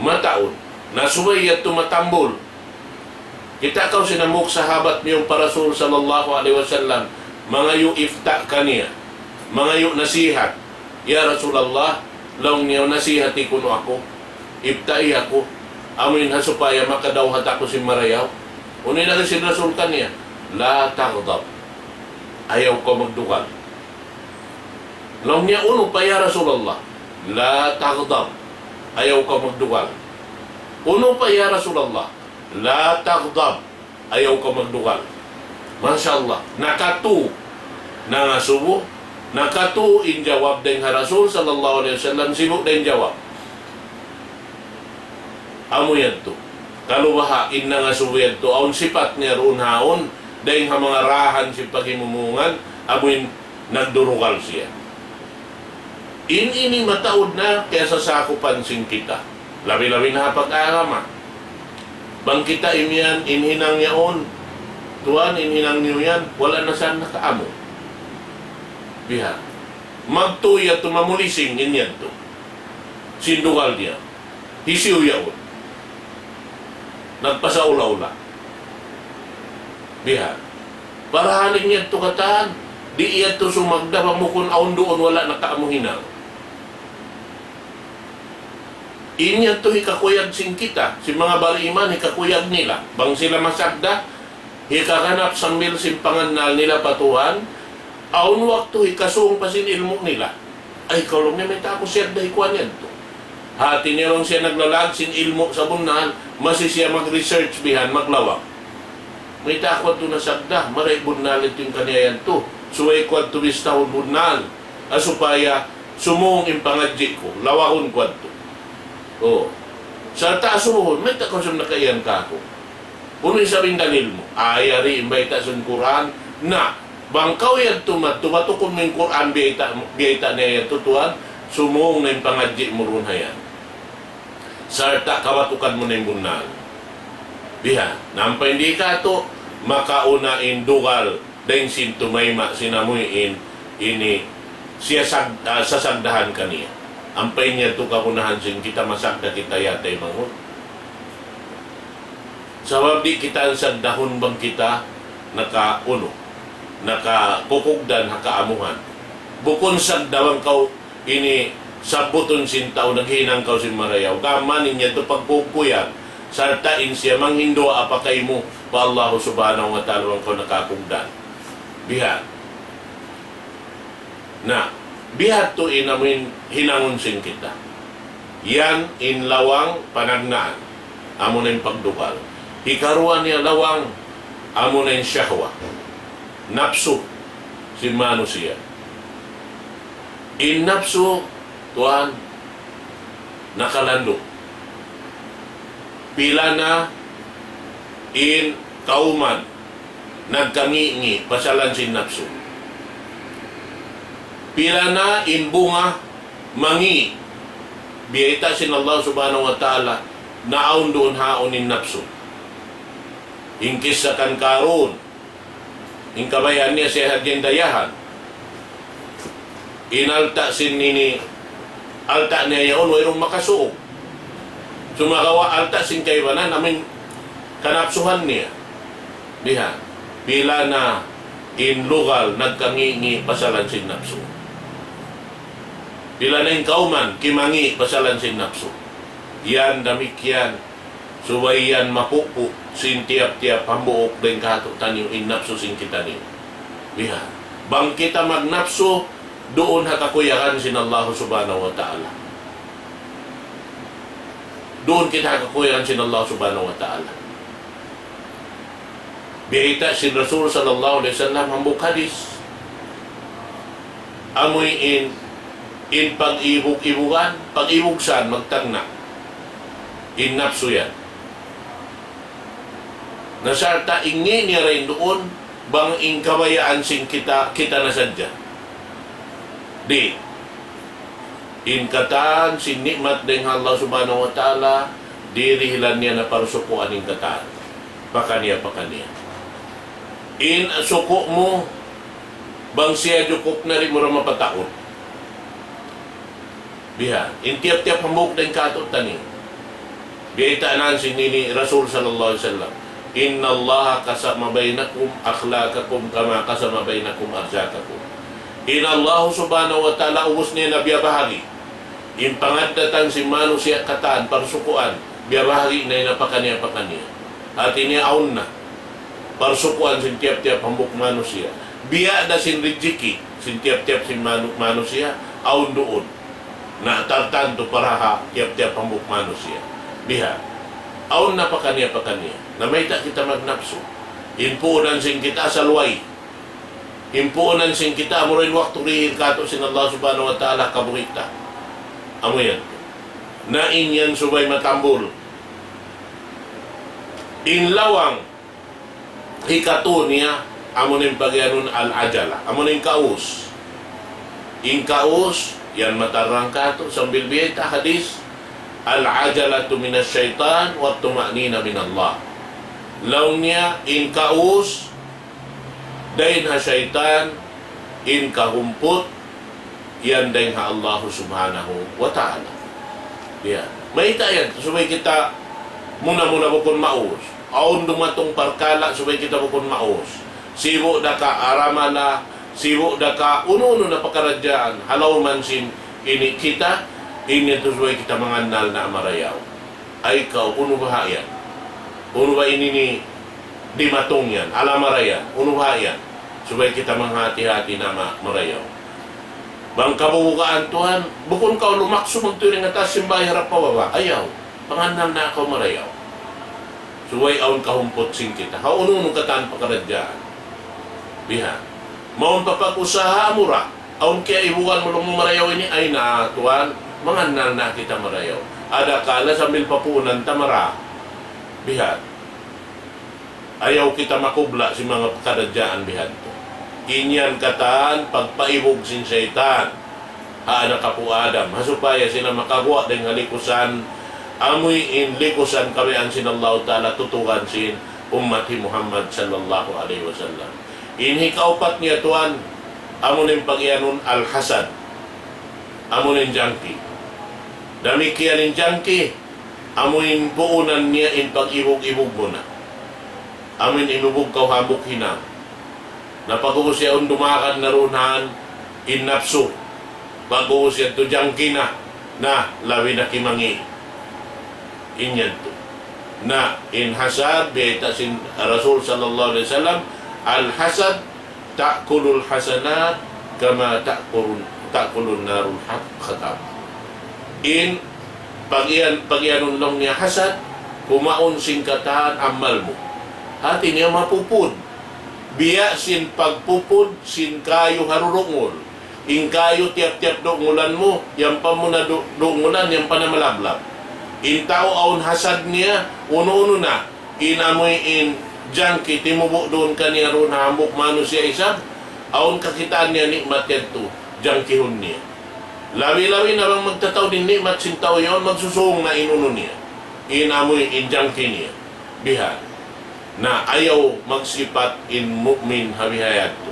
Mataud. Na subay yadtu matambul. Kita' kaw sin hambuuk sahabat miyum pa Rasul sallallahu alayhi wasallam. Mangayu' ifta' kaniya. Mangayu' nasihat. "Ya Rasulullah," laung niya, "nasihati kunu' aku. Ifta'i aku. Amuin ha supaya makadawhat aku sin marayaw." Unu in agi sin Rasul kaniya? "La taghdab." Ayaw kaw magdugal. Laung niya, "Unu pa ya Rasulullah?" "La taghdab, ayaw kaw magdugal." "Unu pa ya Rasulullah?" "La taghdab, ayaw kaw magdugal." Masha Allah, nakatū, nangasubu, nakatū in jawab dayn ha Rasul sallallahu alayhi wasallam, sibu' da in jawab. Amu yadtu. Kalu baha' in nangasubu yadtu, awn sipat niya duun haun, dayn ha manga rahan sin paghimumungan, amu in nagdurugal siya. In ini mataud na kiyasasakupan sin kita. Labi-labi na ha pag-agama. Bang kita imiyan, in hinang yaun, "Tuwan, in hinang niyu yan, wala' na saan nakaamu." Biha'. Magtuy yadtu mamulising in yadtu. Sin dugal niya. Hisiyu yaun? Nagpasaula-ula. Biha'. Parahal in yadtu katan, di' yadtu sumagda bang bukun awn duun wala' nakaamu hinang. In yadtu hikakuyag sin kita, sin manga bariman hikakuyag nila. Bang sila masagda, hikaganap sambil sin pangannal nila pa Tuhan, awn waktu hikasūng pa sin ilmu' nila. Ay, kalu niya, mayta' aku siya da hikuan yadtu. Hati niya bang siya naglalag sin ilmu' sabunnal, masi siya mag-research bihan, maglawag. Mayta' aku yadtu nasagda, mari bunnal yadtu in kaniya yadtu. Subay ku yadtu bistahun bunnal. Ah, supaya sumūng in pangadji' ku, lawagun ku yadtu. Oh. Sarta' asubuhun, mayta' kaw sum nakaiyan kāku'. Unu isab in dalil mu? Ay, yari in bayta' sin Qur'an. Na, bang kaw yadtu madtu, batukan mu in Qur'an, biyayta', biyayta' niya yadtu, tuwan, sumūng na in pangadji' mu duun hayan. Sarta' kabatukan mu na in bunnal. Biha', na ampa in di' katu', makauna in dugal, dayn sin tumayma', sin amuin, ini, siya sag-, ah, sasagdahan kaniya. Ampa in yadtu kagunahan sin kita masagda kita yatay manghud. Sabab di' kita sagdahun bang kita nakaunu, nakakukugdan ha kaamuhan. Bukun sagda bang kaw ini sabbutun sin tau naghinang kaw sin marayaw. Gam in yadtu pagkukuyag. Sarta' in siya manghindu' apa kaymu pa Allah Subhanahu wa Ta'ala bang kaw nakakugdan. Biha'. Na, biha' tu in amuin hinangun sin kita. Yan in lawang panagnaan, amu na in pagdugal. Hikaruwa niya lawang, amu na in shahwa, napsu sin manusiya'. In napsu, tuwan, nakalandu'. Pila na in kawman nagkangi'-ngi' pasalan sin napsu. Pila na in bunga mangi', biyayta' sin Allah Subhanahu wa Ta'ala, naawn duun haun in napsu. In kissa kan Karun, in kabayaan niya siya hadja in dayahan. In alta' sin ini, alta' niya yaun, wayruun makasuuk. Sumagawa' alta' sin kaibanan, amuin kanapsuhan niya. Biha', pila na in lugal nagkangi'-ngi' pasalan sin napsu. Pila na in kawman, kimangi' pasalan sin napsu. Yan damikkiyan, subay yan mapupu' sin tiyap-tiyap hambuuk dayn kātu'niyu in napsu sin kitaniyu. Biha'. Bang kita magnapsu, duun ha kakuyagan sin Allah Subhanahu wa Ta'ala. Duun kita ha kakuyagan sin Allah Subhanahu wa Ta'ala. Biyayta' sin Rasul sallallahu alayhi wasallam hambuuk hadis. Amuin, in pag-ibug-ibugan, pag-ibug saan, magtagna'. In napsu yan. Na sarta' in ngi' niya dayn duun, bang in kabayaan sin kita, kita na sadja. Di'. In katan sin ni'mat dayn ha Allah Subhanahu wa Ta'ala, dirihilan niya na parsukuan in katan. Pakaniya, pakaniya. In suku' mu, bang siya jukup na di' mu ra mapataud. Biha', in tiyap-tiyap hambuuk dayn kātu'niyu. Biyaytaan sin ini Rasul sallallahu alayhi wasallam. إن الله قسم بينكم أخلاقكم كما قسم بينكم أرزاقكم. In Allah Subhanahu wa Ta'ala ubus niya na biyabahagi'. In pangaddatan sin manusiya' katan, parsukuan, biyabahagi' niya na pakaniya-pakaniya. Hati niya awn na. Parsukuan sin tiyap-tiyap hambuuk manusiya'. Biya' da sin rijiki', sin tiyap-tiyap sin manu-, manusiya', awn duun. Na tartantu para ha tiyap-tiyap hambuuk manusiya'. Biha'. Awn na pakaniya-pakaniya. Na mayta' kita magnapsu. In puunan sin kita asal way. In puunan sin kita amura in waktu dihil katu' sin Allah Subhanahu wa Ta'ala kabuhi' ta. Amu yan. Na in yan subay matambul. In lawang hikatu niya, amu in pagiyanun al-ajala. Amu in kaus. In kaus, yan matarang katu', sambil biyayta' hadis, العجلة من الشيطان والطمأنينة من الله. Laung niya, in kaus, dayn ha saytan, in kahumput, yan dayn ha Allah Subhanahu wa Ta'ala. Yan. Mayta' yan, subay kita muna-muna bukun maus. Awn dumatung parkala', subay kita bukun maus. Sibu' da ka aramala, sibu' da ka unu-unu na pakaradjaan, ha lawm sin ini kita, ini tuud subay kita mangannal na marayaw. Ay kaw, unu baha' yan? Unu ba ini ni dimatung yan? Alamara yan? Unu baha' yan? Subay kita manghati-hati na ma-, marayaw. Bang kabubugaan tuwan, bukun kaw lumaksu magtuy dayn ha taas sin bay harap pa baba'. Ayaw, pangannal na kaw marayaw. Subay awn kahumput sin kita. Ha unu-unu katan pakaradjaan. Biha'. Mawn pa pag-usaha amura. Awn kiyaibugan mu laung mu marayaw ini, ay na, tuwan, mangannal na kita marayaw. Adakala sambil pa puunan ta mara. Biha'. Ayaw kita makubla' sin manga pakaradjaan biha' tu. In yan katan, pagpaibug sin saytan. Ha anak apu' Adam. Ha supaya sila makaguwa' dayn ha likusan, amuin likusan kabayaan sin Allahu Ta'ala tutugan sin ummat hi Muhammad sallallahu alayhi wasallam. In hikaupat niya tuwan, amu in pagiyanun al-hasad. Amu in jangki. Damikkiyan in jangki, amu in puunan niya in pag-ibug-ibug mu na. Amu in imibug kaw hambuuk hinang. Na pag-ubus yaun dumagan na duun in napsu. Pag-ubus yadtu jangki na, na labi na kimangi'. In yadtu. Na in hasad, biyayta' sin Rasul sallallahu alayhi wasallam, الحسد تأكل الحسنات كما تأكل، تأكل النار الحطب. In pagiyan-, pagiyanun laung niya hasad, kumaun sin katan amal mu. Hati niya mapupud. Biya' sin pagpupud sin kayu ha dudungul. In kayu tiyap-tiyap dungulan mu, yan pa muna du-, dungulan, yan pa na malablab. In tau awn hasad niya, unu-unu na, in amuin jangki timubu' duun kaniya duun ha hambuuk manusiya' isab, awn kakitaan niya ni'mat yadtu, jangkihun niya. Labi-labi na bang magtataud in ni'mat sin tau yaun, magsusūng na in unu niya. In amuin jangki niya. Bihan. Na ayaw magsipat in mu'min ha bihayadtu.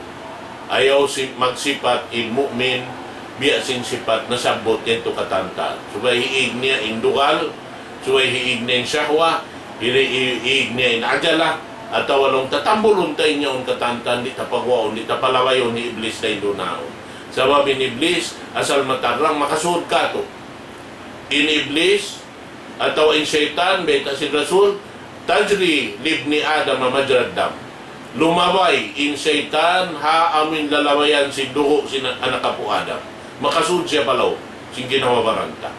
Ayaw si-, magsipat in mu'min, biya' sin sipat nasabbut yadtu katantan. Subay hiig niya in dugal, subay hiig niya in shahwa, hiri-, hi-, hiig niya in ajala, atawa laung ta tambulun ta in yaun katantan, di' ta paguwaun, di' ta palabayun hi Iblis dayn duun yaun. Sabab in Iblis, asal matarrang makasud katu'. In Iblis, atawa in saytan, bayta' sin Rasul, تجري لابن آدم مجرى الدم. Lumabay in saytan ha amuin lalabayan sin dugu' sin anak apu' Adam. Makasud siya pa lawm sin ginhawa-baran ta.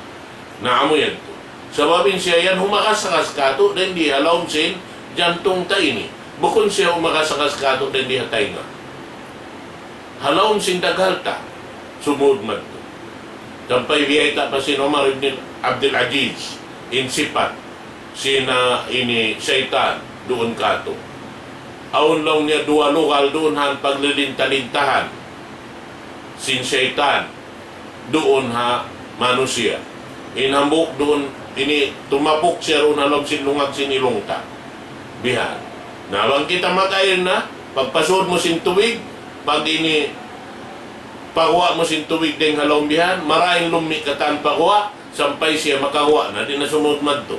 Na amu yadtu. Sabab in siya yan humakas-hakas katu' dayn di ha lawm sin jantung ta ini. Bukun siya humakas-hakas katu' dayn di ha taynga. Ha lawm sin daghal ta, sumud madtu. Sampay biyayta' pa sin Umar ibn Abdul Aziz, in sipat sin, ah, ini saytan, duun katu'. Awn laung niya duwa lugal duun ha paglilinta-lintahan sin saytan. Duun ha manusiya'. In hambuuk duun, ini tumapuk siya duun ha lawm sin lungag sin ilung ta. Bihan. Na bang kita mag-air na, pagpasud mu sin tubig, pag ini paguwa' mu sin tubig dayn ha lawm bihan, marayaw lummi' katan paguwa', sampay siya makaguwa' na, di' na sumud madtu.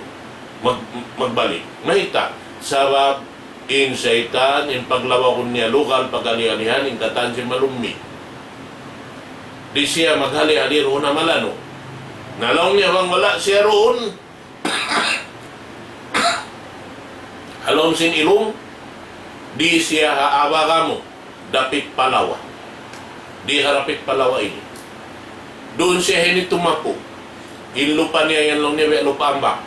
Mag-, magbalik. Mayta'? Sabab, in saytan, in paglawagun niya lugal, paghali-halihan, in katan siya malummi'. Di' siya maghali-hali duun ha malanu'. Na laung niya bang wala' siya duun, ha lawm sin ilung, di' siya ha abaga mu. Dapit Palawa. Di ha dapit Palawa ini. Duun siya ini tumapu'. In lupa niya yan laung niya, biya' lupa ambak.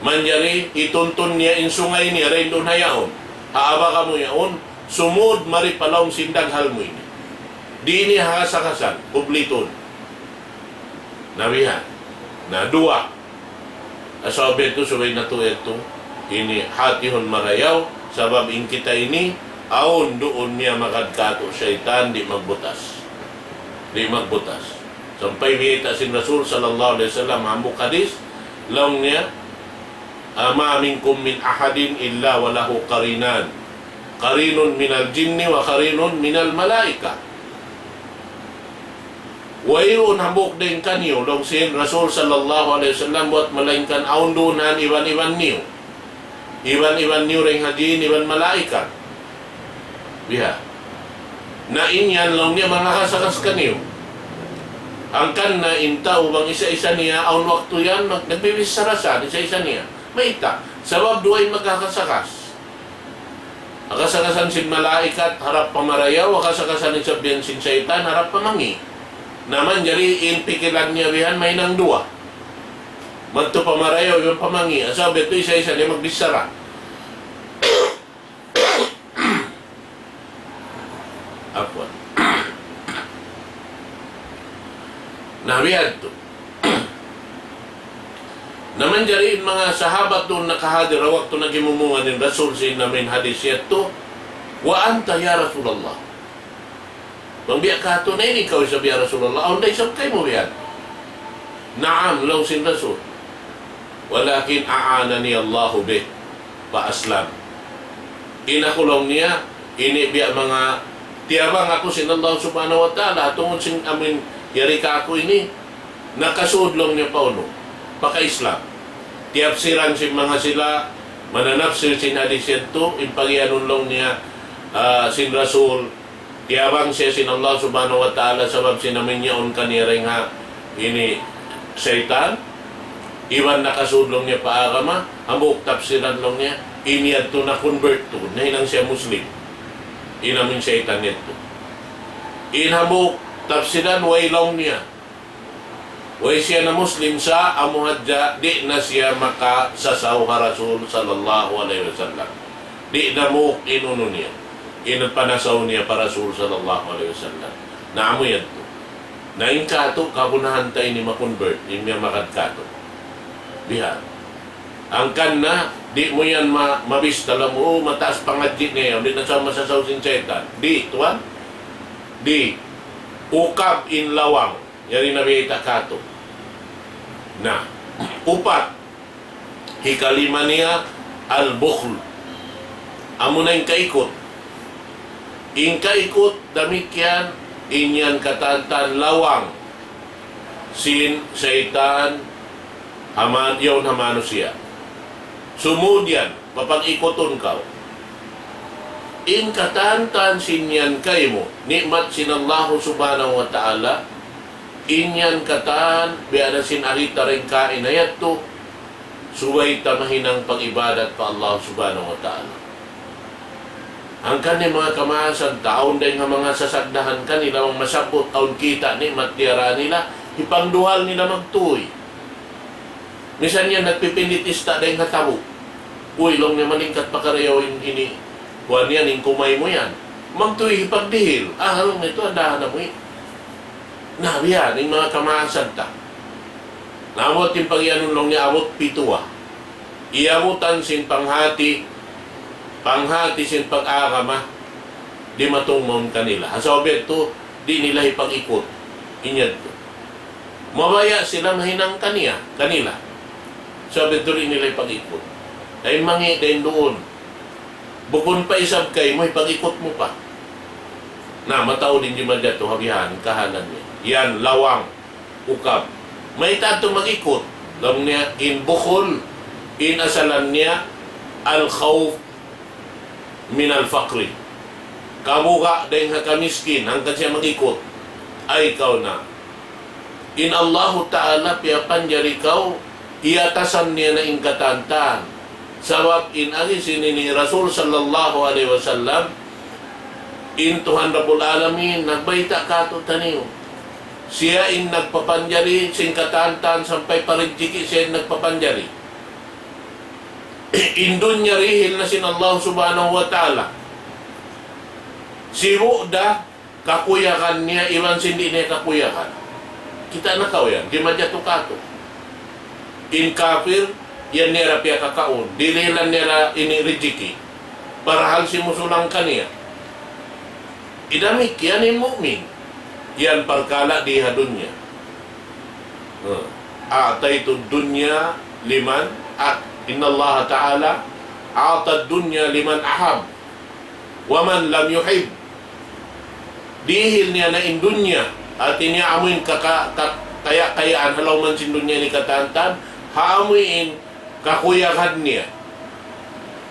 Manjari, ituntun niya in sungay niya, dayn duun ha yaun. Haaba kamu yaun, sumud mari pa lawm sin daghal mu ini. Di' ini hakasakasan, kublitun. Na bihan. Na duwa. Sabab yadtu subay natu' yadtu ini hatihun marayaw, sabab in kita ini, awn duun niya magad katu' saytan, di' magbutas. Di' magbutas. Sampay biyayta' sin Rasul sallallahu alayhi wasallam, hambuuk hadith, laung niya, "ما منكم من أحد إلا وله قرينان، قرين من الجن وقرين من الملائكة." Wayruun hambuuk dayn kaniyu, laung sin Rasul sallallahu alayhi wasallam, buwat malaingkan awn duun han iban-iban niyu. Iban-iban niyu dayn ha jin, iban malaikat. Biha. Na in yan laung niya mangakasakas kaniyu. Hangkan na in tau bang isa-isa niya, awn waktu yan, mag-, nagbibichara sa isa-isa niya. Mayta'? Sabab duwa in magkakasakas. Akasakasan sin malaikat harap pa marayaw, akasakasan in sabihan sin saytan harap pa mangi'. Na manjari in pikilan niya bihan mahinang duwa. Madtu pa marayaw, iban pa mangi'. Sabab yadtu isa-isa niya magbichara. Afwan. Na biya' yadtu. Na manjari in manga sahabat duun nakahadir ha waktu naghimumungan in Rasul sin amuin hadith yadtu, "وأنت يا رسول الله؟" Bang biya' katu' na ini kaw isab ya Rasulullah, awn da isab kaymu biya' yan? "نعم," laung sin Rasul. "ولكن أعانني الله به فأسلمت." In aku laung niya, ini biya' manga tiyabang aku sin Allah Subhanahu wa Ta'ala, tungud sin amuin yari kaku' ini, nakasud laung niya pa unu, paka-Islam. Tiyapsiran sin manga sila, mananapsir sin hadith yadtu, in pagiyanun laung niya, ah, sin Rasul, tiyabang siya sin Allah Subhanahu wa Ta'ala sabab sin amuin yaun kaniya dayn ha ini saytan, iban nakasud laung niya pa agama, hambuuk tapsiran laung niya, in yadtu na-convert tuud, nahinang siya Muslim. In amuin saytan yadtu. In hambuuk tapsiran way laung niya. Way siya na Muslim sa amu hadja, di' na siya makasasaw ha Rasul sallallahu alayhi wasallam. Di' na muuk in unu niya, in panasaw niya pa Rasul sallallahu alayhi wasallam. Na amu yadtu. Na in katu' kagunahan ta ini ma-convert, in miyamagad katu'. Biha'. Hangkan na, di' mu yan ma-, mabista laung mu, "Oh, mataas pangadji' niya yan, di' na sa masasaw sin saytan." Di', tuwan. Di'. Ukab in lawang. Yari na biyayta' katu'. Na, upat, hikalima niya, al-bukhl. Amuna in kaikut. In kaikut, damikkiyan, in yan katantan lawang sin saytan, ha man-, yaun ha manusiya'. Sumud yan, papag-ikutun kaw. In katantan sin yan kaymu, ni'mat sin Allahu Subhanahu wa Ta'ala, in yan katan, biya' na sin ari ta dayn kaina yadtu, subay ta mahinang pag-ibadat pa Allah Subhanahu wa Ta'ala. Hangkan in manga kamaasan ta, awn dayn ha manga sasagdahan kanila, bang masabbut, awn kita' ni'mat diyara nila, hipangduhal nila magtuy. Misan yan nagpipindit ista' dayn ha tabu'. Uy, laung niya, malingkat pa karayaw in ini. Kuwan yan, in kumay mu yan. Magtuy hipagdihil. Ah, laung niya, tuwan, dahan na mu eh. Na, biya' yan, in manga kamaasan ta. Na, abut in pagiyanun laung niya, abut pituwa. Iyabutan sin panghati, panghati sin pag-agama, dimatung mawn kanila. Ha sabab yadtu, di' nila hipag-ikut. In yadtu. Mabaya' sila mahinang kaniya, kanila. Sabab yadtu di' nila hipag-ikut. Dayn mangi', dayn duun. Bukun pa isab kaymu, hipag-ikut mu pa. Na, mataud in jimad yadtu, ha bihan, kahalan niya. Yan, lawang, ukab. Mayta' tuud mag-ikut. Laung niya, in bukhl, in asalan niya, al-khawf min al-faqri. Kabuga' dayn ha kamiskin, hangkan siya mag-ikut. Ay, kaw na. In Allahu Ta'ala piyapanjari kaw, iyatasan niya na in katantan. Sabab in agi sin ini Rasul sallallahu alayhi wasallam, In Tuhan Rabbul Alamin, nagbayta' kātu'niyu. Siya in nagpapanjari, sin katantan, sampay pa rijiki', siya in nagpapanjari. In dunya dihil na sin Allah Subhanahu wa Ta'ala. Sibu' da kakuyagan niya, iban sin di' niya kakuyagan. Kita' na kaw yan, di' majatu kātu'. In kapir, yan niya ra piyakakaun. Dilihilan niya ra ini rijiki'. Parahal simusulang kaniya. Damikkiyan in mu'min. Yan parkala' di ha dunya. Hmm. أعطيت الدنيا لمن أ-، إن الله تعالى أعطى الدنيا لمن أحب ومن لم يحب. Dihil niya na in dunya, hāti niya amuin kaka-, ka-, kaya-kayaan ha lawm sin dunya ini katantan, ha amuin kakuyagan niya.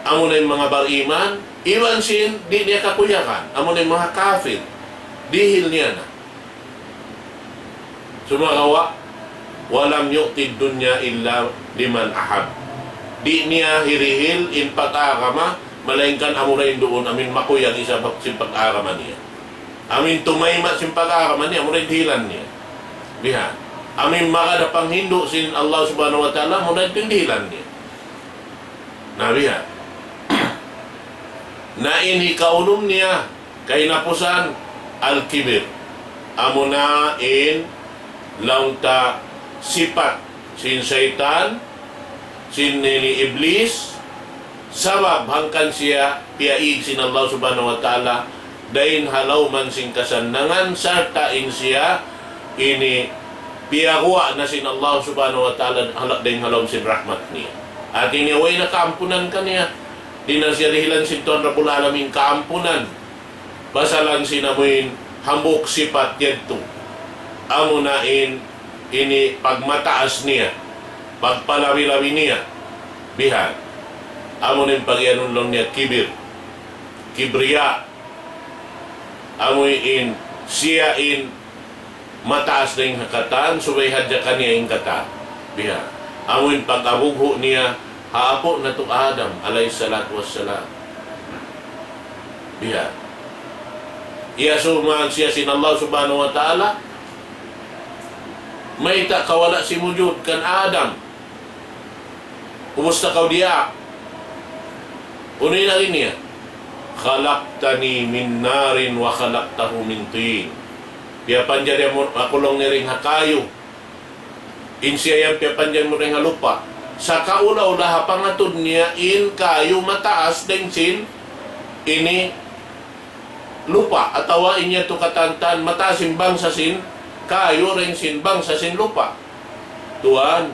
Amuna in manga bariman, iban sin di' niya kakuyagan, amuna in manga kapir. Dihil niya na. Sumagawa', ولم يؤت الدنيا إلا لمن أحب. Di' niya hirihil in pag-agama, malaingkan amura in duun, amuin makuyag isab sin pag-agama niya. Amuin tumayma' sin pag-agama niya, amura in dihilan niya. Bihan. Amuin magad ha panghindu' sin Allah Subhanahu wa Ta'ala, amura in dihilan niya. Na bihan. Na in hikaunum niya, kahinapusan, الكبر. Amuna in laung ta sipat sin saytan, sin ini Iblis, sabab hangkan siya piyaig sin Allah Subhanahu wa Ta'ala, dayn ha lawm sin kasannangan, sarta' in siya ini piyaguwa' na sin Allah Subhanahu wa Ta'ala hala-, dayn ha lawm sin rahmat niya. Hāti niya way na kaampunan kaniya, di' na siya dihilan sin Tuhan Rabbul Alamin kaampunan. Pasalan sin amuin hambuuk sipat yadtu. Amuna in ini pagmataas niya, pagpalabi-labi niya. Bihan. Amuna in pagiyanun laung niya kibir. Kibriya. Amuin siya in mataas dayn ha katan, subay hadja kaniya in katan. Bihan. Amuin pag-abughu' niya, ha apu' natu' Adam, alayhi salatu wassalam. Bihan. Iyasubu siya sin Allah Subhanahu wa Ta'ala, mayta' kaw wala' simujud kan Adam. Ubus na kaw diyaak. Unu in agi niya? خلقتني من نار وخلقته من طين. Piyapanjari mu aku laung niya dayn ha kayu. In siya yan piyapanjari mu dayn ha lupa'. Sa' kaula-ula ha pangatud niya in kayu mataas dayn sin ini lupa'. Atawa in yadtu katantan mataas in bangsa sin kayu dayn sin bangsa sin lupa'. Tuwan,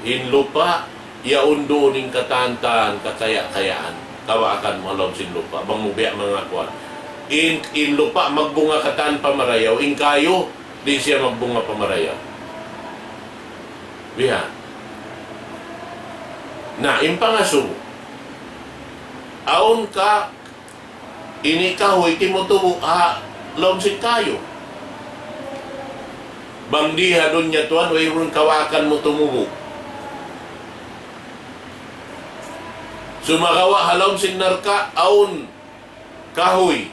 in lupa', yaun duun in katantan kakaya-kayaan. Kawaakan mu ha lawm sin lupa', bang mu biya' manga kuwan. In, in lupa' magbunga katan pa marayaw, in kayu, di' siya magbunga pa marayaw. Bihan. Na, in pangasubu. Awn ka, ini kahuy timutubu' ha lawm sin kayu. Bang di ha dunya tuwan, wayruun kawaakan mu tumubu'. Sumagawa' ha lawm sin narka', awn kahuy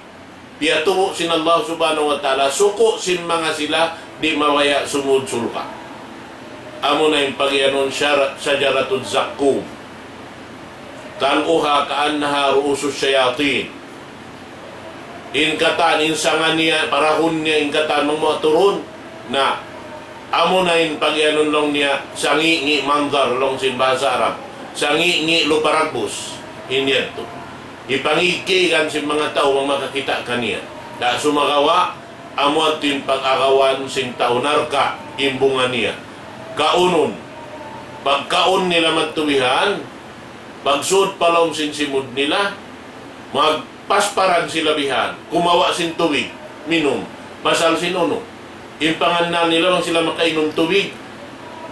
piyatubu' sin Allah Subhanahu wa Ta'ala, suku' sin manga sila di' mabaya' sumud surga'. Amuna in pagiyanun shar-, شجرة الزقوم. طلعها كأنها رءوس الشياطين. In katan, in sanga niya, parahun niya, in katan, mamuturun. Na, amuna in pagiyanun laung niya, sangi'-ngi' mandar laung sin bahasa Arab. Sangi'-ngi' lupa ragbus. In yadtu. Hipangig-igan sin manga tau bang makakita' kaniya. Na sumagawa', amu yadtu in pag-agawan sin tau narka', in bunga niya. Kaunun. Pagkaun nila madtu bihan, pagsud pa lawm sin simud nila, magpasparan sila bihan, kumawa' sin tubig, minum, pasal sin unu. In pangannal nila bang sila makainum tubig,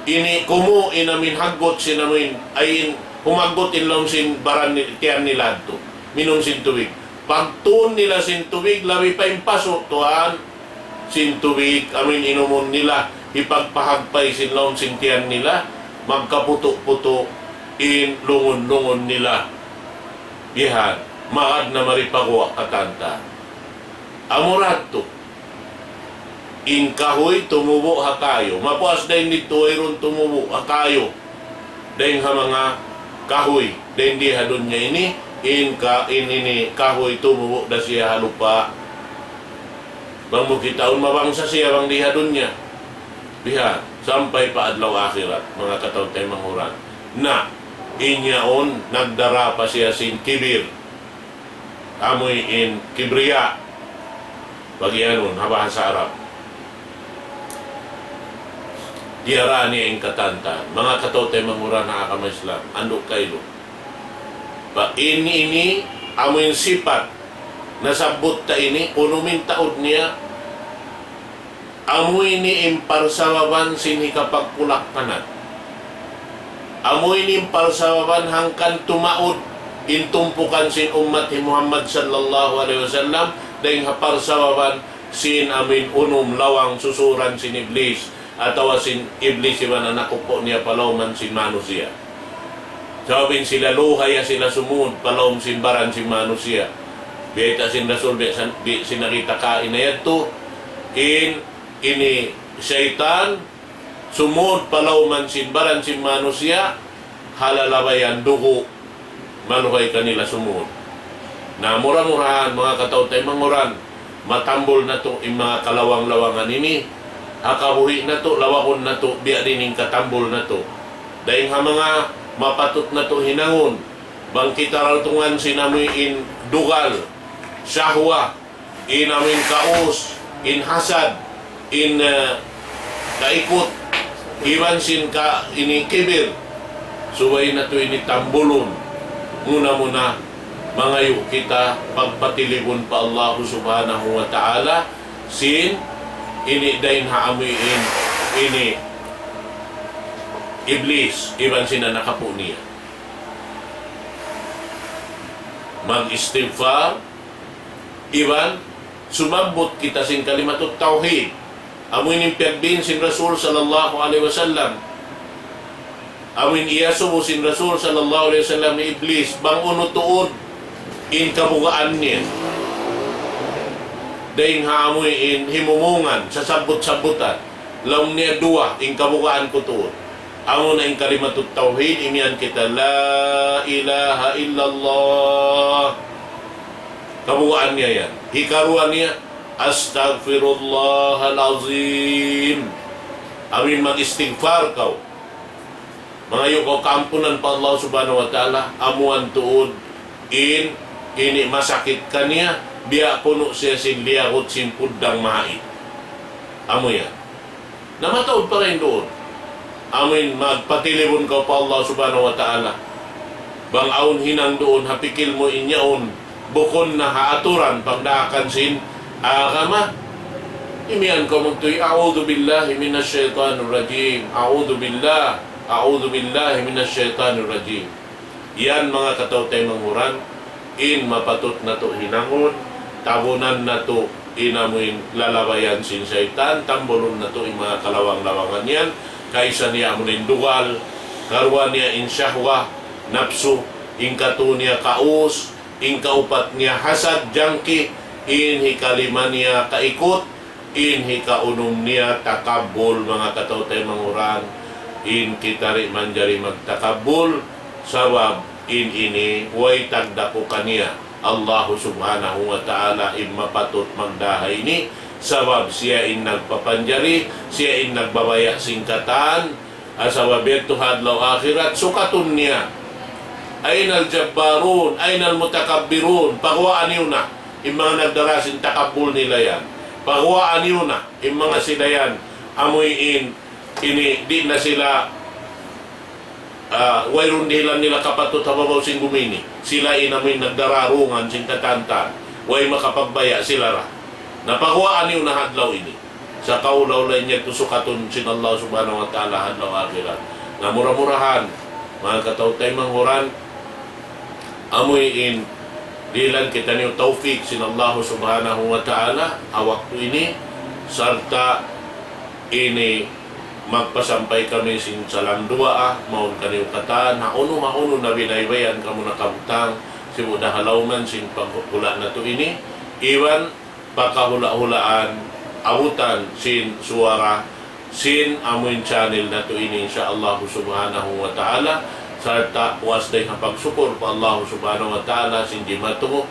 ini kumu' in amuin haggut sin amuin, ay in humaggut in lawm sin baran ni-, tiyan nila yadtu, minum sin tubig. Pagtuun nila sin tubig, labi pa in pasu', tuwan, sin tubig, amuin inumun nila, hipagpahagpay sin lawm sin tiyan nila, magkaputu'-putu' in lungun-lungun nila. Bihan, magad na mari paguwa' katantan. Amura yadtu. In kahuy tumubu' ha kayu. Mapuas dayn didtu wayruun tumubu' ha kayu. Dayn ha manga kahuy. Dayn di ha dunya ini, in ka, in ini kahuy tumubu' da siya ha lupa'. Bang mu kitaun mabangsa siya bang di ha dunya. Biha, sampay pa adlaw akhirat, manga kataw-taymanghuran. Na, in yaun, nagdara pa siya sin kibir. Amuin kibriya. Pag-iyanun, ha bahasa Arab. Diyara niya in katan-katan. Manga kataw-taymanghuran ha agama Islam. Andu' kailu. Pa in ini, amuin sipat. Nasabbut ta ini, unu in taud niya, amu ini in parsababan sin hikapagkulak-kanat. Amu ini in parsababan hangkan tumaud in tumpukan sin ummat hi Muhammad sallallahu alayhi wasallam, dayn ha parsababan sin amuin unum lawang susuran sin Iblis, atawa sin Iblis iban anak upu' niya pa lawman sin manusiya'. Sabab in sila luhay sila sumud pa lawm sin baran sin manusiya'. Biyayta' sin Rasul, biya' san, bi-, sin nakita' kaina yadtu, in, ini saytan, sumud pa lawman sin baran sin manusiya', ha lalabayan dugu', maluhay kanila sumud. Na mura-murahan, manga kataw-taymanghuran, matambul natu' in manga kalawang-lawangan ini, ha kabuhi' natu', lawagun natu', biya' diin in katambul natu'. Dayn ha manga mapatut natu' hinangun, bang kita rautungan sin amuin dugal, shahwa, in amuin kaus, in hasad, in, eh, kaikut, iban sin ka ini kibir. Subay natu' ini tambulun. Muna-muna, mangayu' kita pagpatilibun pa Allah Subhanahu wa Ta'ala, sin ini dayn ha amuin, ini Iblis, iban sin anak apu' niya. Mag-istighfar, iban sumabbut kita sin kalimatut tawhid. Amu ini in piyagdiin sin Rasul sallallahu alayhi wasallam. Amu in iyasubu sin Rasul sallallahu alayhi wasallam hi Iblis, bang unu tuud in kabugaan niya. Dayn ha amu in himumungan, sasabbut-sabbutan. Laung niya duwa, in kabugaan ku tuud. Amu na in kalimatut tawhid, imiyan kita, لا إله إلا الله. Kabugaan niya yan. Hikaruwa niya, أستغفر الله العظيم. Amu in mag-istighfar kaw. Mangayu' kaw kaampunan pa Allah Subhanahu wa Ta'ala, amuan tuud in, ini masakit kaniya, biya' kunu' siya sin liyagut sin puddang mahait. Amu yan. Na mataud pa dayn duun. Amuin magpatilibun kaw pa Allah Subhanahu wa Ta'ala. Bang awn hinang duun ha pikil mu in yaun, bukun na ha aturan pagdaakan sin agama. Imiyan kaw magtuy, أعوذ بالله من الشيطان الرجيم. أعوذ بالله. أعوذ بالله من الشيطان الرجيم. Yan manga kataw-taymanghuran, in mapatut natu' hinangun, tabunan natu' in amuin lalabayan sin saytan, tambulun natu' in manga kalawang-lawangan yan, kaisa niya amuin dugal, karuwa niya in shahwa, napsu, in katu niya kaus, in kaupat niya hasad, jangki, in hikalima niya kaikut, in hikaunum niya takabbul, manga kataw-taymanghuran, in kita di' manjari magtakabbul, sabab in ini way tagdapu kaniya. Allahu Subhanahu wa Ta'ala in mapatut magdaha ini, sabab siya in nagpapanjari, siya in nagbabaya' sin katan, Asal biya' ha adlaw akhirat, sukatun niya. أين الجبارون؟ أين المتكبرون؟ Paguwaa niyu na in manga nagdara sin takabbul nila yan. Paguwaa niyu na in manga sila yan. Amuin, ini, di' na sila, ah, wayruun dihilan nila kapatut ha babaw sin bumi ini. Sila in amuin nagdararungan sin katan-katan. Way makapagbaya' sila ra. Na paguwaa niyu na ha adlaw ini. Sa' kaula-ula in yadtu sukatun sin Allah Subhanahu wa Ta'ala ha adlaw akhirat. Na mura-murahan, manga kataw-taymanghuran, amuin dihilan kitaniyu tawfik sin Allah Subhanahu wa Ta'ala, ha waktu ini, sarta' ini magpasampay kami sin salam duwaa, mawn kaniyu katan, ha unu, ha unu na binaybayan kamu nakabutang, sibu' da ha lawman sin paghula' natu' ini, iban pakahula'-hulaan, abutan sin suwara sin amuin channel natu' ini, insya Allah subhanahu wa ta'ala. Sarta' puas dayn ha pagsukur pa Allah subhanahu wa ta'ala sin di' matu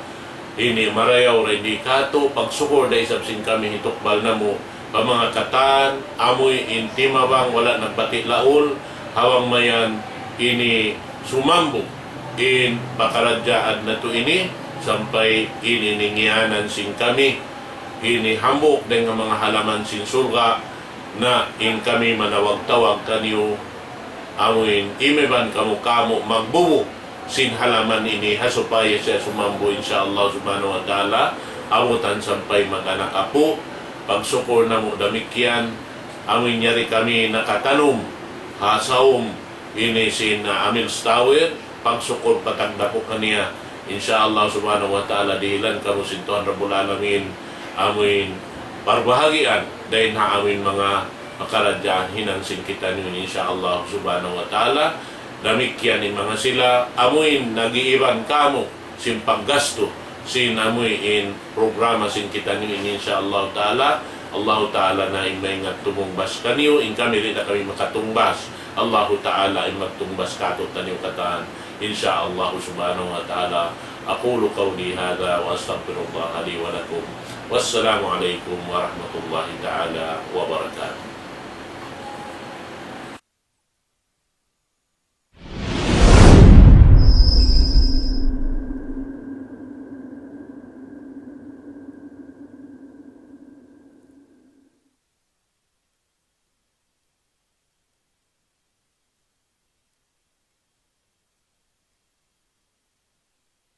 ini marayaw dayn di katu', pagsukur da isab sin kami hitukbal namu' pa manga katan, amuin timabang wala' nagbati' laul, ha bang mayan ini sumambung in pakaradjaan natu' ini, sampay ini in ngiyanan sin kami, ini hambuuk dayn ha manga halaman sin surga', na in kami manawag-tawag kaniyu, amuin imiban kamu-kamu magbubu sin halaman ini ha supaya siya sumambung, insya Allah subhanahu wa ta'ala, abutan sampay mag-anak apu'. Pagsukur namu' damikkiyan, amuin yari kami nakatanum ha saum ini sin, ah, Amil's Tower, pagsukur pa tagdapu' kaniya. Insya Allah subhanahu wa ta'ala, dihilan kamu sin Tuhan Rabbul Alamin, amuin parbahagian dayn ha amuin manga pakaradjaan hinang sin kitaniyu ini, insya Allah subhanahu wa ta'ala. Damikkiyan in manga sila, amuin nag-iiban kamu sin paggastu sin amuin programa sin kitaniyu ini, insya Allah ta'ala. Allah ta'ala na in maingat tumungbas kaniyu, in kami di' na kami makatungbas. Allah ta'ala in magtungbas katu'taniyu katan, insya Allah subhanahu wa ta'ala. أقول قولي هذا وأستغفر الله لي ولكم. والسلام عليكم ورحمة الله تعالى وبركاته.